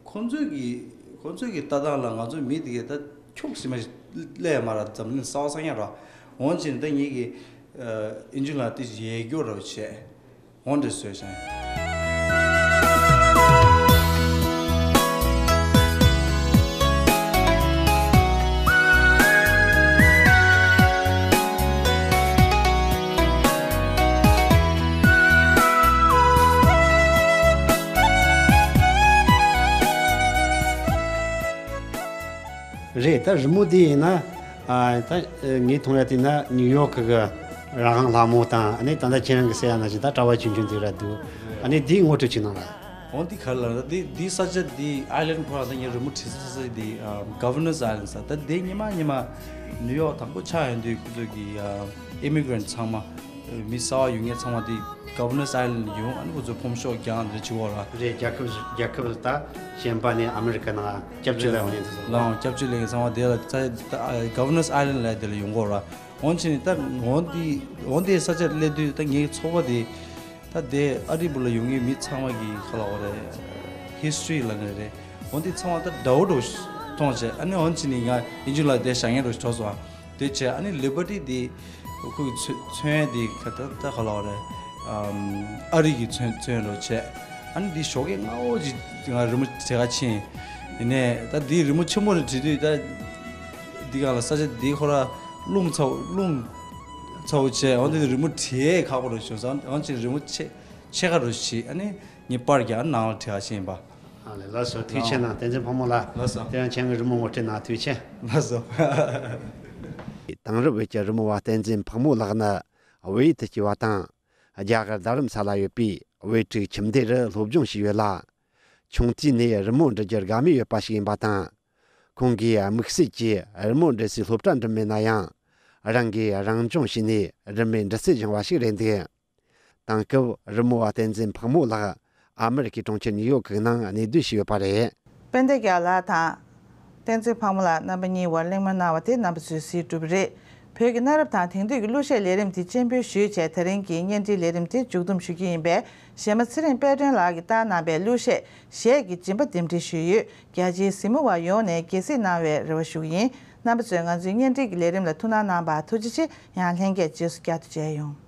ཁོང་ཚོས་ཀྱི་ཁོང་ཚོས་ཀྱི་ལྟ་སྟངས་ལ་ང་ཚོ་མི་དེ་གས་ད་ཁྱུག་སེ་མ་ཞིག་སླེབས་མ་ར། འཛམ་གླིང་གསར་པ་གསར་རྙིང་ར། འོན་ཀྱང་ད་ངེད་ཀྱི་ཨིན་ཆུང་ལ་དེ་ཡལ་རྒྱུ་ར་བྱས། འོ་འདྲ་བཟོས་ཤིང་། རེད། ད་རི་མོ་འདི་ཡིན་ན། ཨ། ད་ངས་མཐོང་ཡ་དེ་ན་ནིའུ་ཡོག་གི་རང་དབང་ལྷ་མོ་དང་། ཨ་ནི་ད་ལྟ་ཁྱེད་རང་གི་ཟེར་ཡ་ནང་བཞིན་ད་གྲྭ་པ་ཆུང་ཆུང་དེ་ར་འདུག་ཨ་ནི་འདིའི་ངོ་སྤྲོད་ཅིག་གནང་ལ། འོ་འདི་ག་རེ་ལབ་ན། འདི་འདི་ས་ཆ་འདི་Island ཁོ་རང་ད་ངས་རི་མོ་བྲིས་ས་ས་འདི་Governor's Island ཟེར། ད་འདི་སྔོན་མ་སྔོན་མ་ནིའུ་ཡོག་དང་པོ་ཆགས་ཡོང་དུས་ཁོ་ཚོ་གི་immigrant ཚང་མ། མི་གསར་པ་ཡོང་མཁན་ཚང་མ་དེ་Governor's Island ལ་ཡོང་། ཨ་ནི་ཁོ་ཚོ་ཕོམ་ཤོག་རྒྱག་འདི་བྱེད་ཀྱི་ཡོད་ར། རེད། རྒྱལ་ཁབ་རྒྱལ་ཁབ་ད་གཞན་པ་ནས་ཨ་མི་རི་ཀ་ནང་སྐྱབས་བཅོལ་ལ་ཡོང་མཁན་དེ་ཚོ་ལའང་སྐྱབས་བཅོལ་ལེན་མཁན་ཚང་མ་དེ་ལ་ད་Governor's Island ལ་དེ་ལ་ཡོང་གི་ཡོད་ར། འོན་ཀྱང་ད་འོ་འདི་འོ་འདི་ས་ཆ་སླེབས་དུས་ད་ངའི་ཚོར་བ་དེ། ད་དེ་ཨ་རི་བུ་ལ་ཡོང་མཁན་མི་ཚང་མ་གི་ག་ལབ་དགོས་རེད། History ལབ་ནི་རེད། འོ་འདི་ཚང་མ་ད་འདྲ་བོ་འདྲ་བོ་མཐོང་བྱས། ཨ་ནི་འོན་ཀྱང་ནི་ང་ཨིན་ཇི་ལ་དེ་བཞག་མཁན་འདྲ་བོ་གྲོགས་སོང་། དེ་བྱས་ཨ་ནི་Liberty དེ་ཁོ་གི་མཚོན་མཚོན་ཡས་དེ་ག་ད་ད་ག་ལབ་དགོས་རེད། ཨམ། ཨ་རི་གི་མཚོན་མཚོན་འདྲ་བོ་བྱས། ཨ་ནི་འདི་ཞོགས་ཀས་སྔ་པོ་ཅིག་ང་རི་མོ་བྲིས་ག་ཕྱིན། ཡིན་ནའི་ད་འདི་རི་མོ་ཆེན་པོ་རེ་བྲིས་དུས་ད་འདི་ག་ལ་ས་ཆ་འདི་ཁོ་ར་རླུང་ཚ་པོ་རླུང་ཚ་པོ་བྱས། འོ་འདི་རི་མོ་བྲིས་ཡས་ཁག་པོ་འདྲ་བྱུང་སོང་། འོན་ཀྱང་རི་མོ་ཕྱེད་ཕྱེད་ཀ་འདྲ་བོ་བྲིས། ཨ་ནི་ངས་པར་རྒྱག་ནང་ལ་བྲིས་ག་ཕྱིན་པ། ཨ་ལས། ལགས་སོ། ཐུགས་རྗེ་ཆེ་གནང་། བསྟན་འཛིན་ཕག་མོ་ལགས། ལགས་སོ། དེ་ཡང་ཁྱེད་ཀྱི་རི་མོ་ངོ་སྤྲོད་གནང་། ཐུགས་རྗེ་ཆེ། ལགས་སོ། དེང་རབས་བོད་ཀྱི་རི་མོ་བ་བསྟན་འཛིན་ཕག་མོ་ལགས་ནི་བོད་ཡིག་ཏུ་སྐྱེས་པ་དང་། རྒྱ་གར་རྡ་རམ་ས་ལ་ཡོད་པའི་བོད་ཕྲུག་ཁྱིམ་སྡེ་རུ་སློབ་སྦྱོང་བྱས་ཡོད་ལ། ཆུང་དུས་ནས་རི་མོ་འབྲི་རྒྱུར་དགའ་མོས་ཡོད་པ་ཞིག་ཡིན་པ་དང་། ཁོང་གིས་དམིགས་བསལ་གྱིས་རི་མོ་འབྲི་སའི་སློབ་གྲྭ་འགྲིམས་མེད་ན་ཡང་། རང་གིས་རང་སྦྱོང་བྱས་ནས་རི་མོའི་འབྲི་རྩལ་སྦྱངས་པ་ཞིག་རེད་འདུག་དེང་སྐབས་རི་མོ་བ་བསྟན་འཛིན་ཕག་མོ་ལགས་ཨ་མེ་རི་ཁའི་གྲོང་ཁྱེར་ནིའུ་ཡོག་གི་ནང་གནས་སྡོད་བྱས་ཡོད་པ་རེད། དཔལ་ལྡན་རྒྱལ་ལགས་དང་། བསྟན་འཛིན་ཕག་མོ་ལགས་རྣམ་པ་གཉིས་བར་གླེང་མོལ་གནང་བ་དེ་རྣམ་པ་ཚོས་གཟིགས་གྲུབ་པ་རེད། བོད་ཀྱི་གནའ་རབས་དང་དེང་དུས་ཀྱི་གླུ་གཞས་ལས་རིམ་དེ་སྤྱན་འབུལ་ཞུས་བྱས། དེ་རིང་གི་བརྙན་འཕྲིན་ལས་རིམ་དེ་མཇུག་བསྡོམས་ཞུ་རྒྱུ་ཡིན་པས། གཞས་མ་ཚེ་རིང་དཔལ་སྒྲོན་ལགས་ཀྱིས་བཏང་གནང་པའི་གླུ་གཞས་གཞས་ཀྱི་སྦྱིན་པ་འདེམས་སྒྲིག་ཞུས་ཡོད། རྒྱ་ཆེའི་གཟིགས་མོ་བ་ཡོངས་ནས་དགྱེས་གཟིགས་གནང་བའི་རེ་བ་ཞུ་གི་ཡིན། རྣམ་པ་ཚོས་ང་ཚོའི་བརྙན་འཕྲིན་གྱི་ལས་རིམ་ལ་ཐུགས་སྣང་གནང་བར་ཐུགས་རྗེ་ཆེ། ཡང་ལྷན་རྒྱས་རྗེས་སུ་བསྐྱར་དུ་མཇལ་ཡོང་།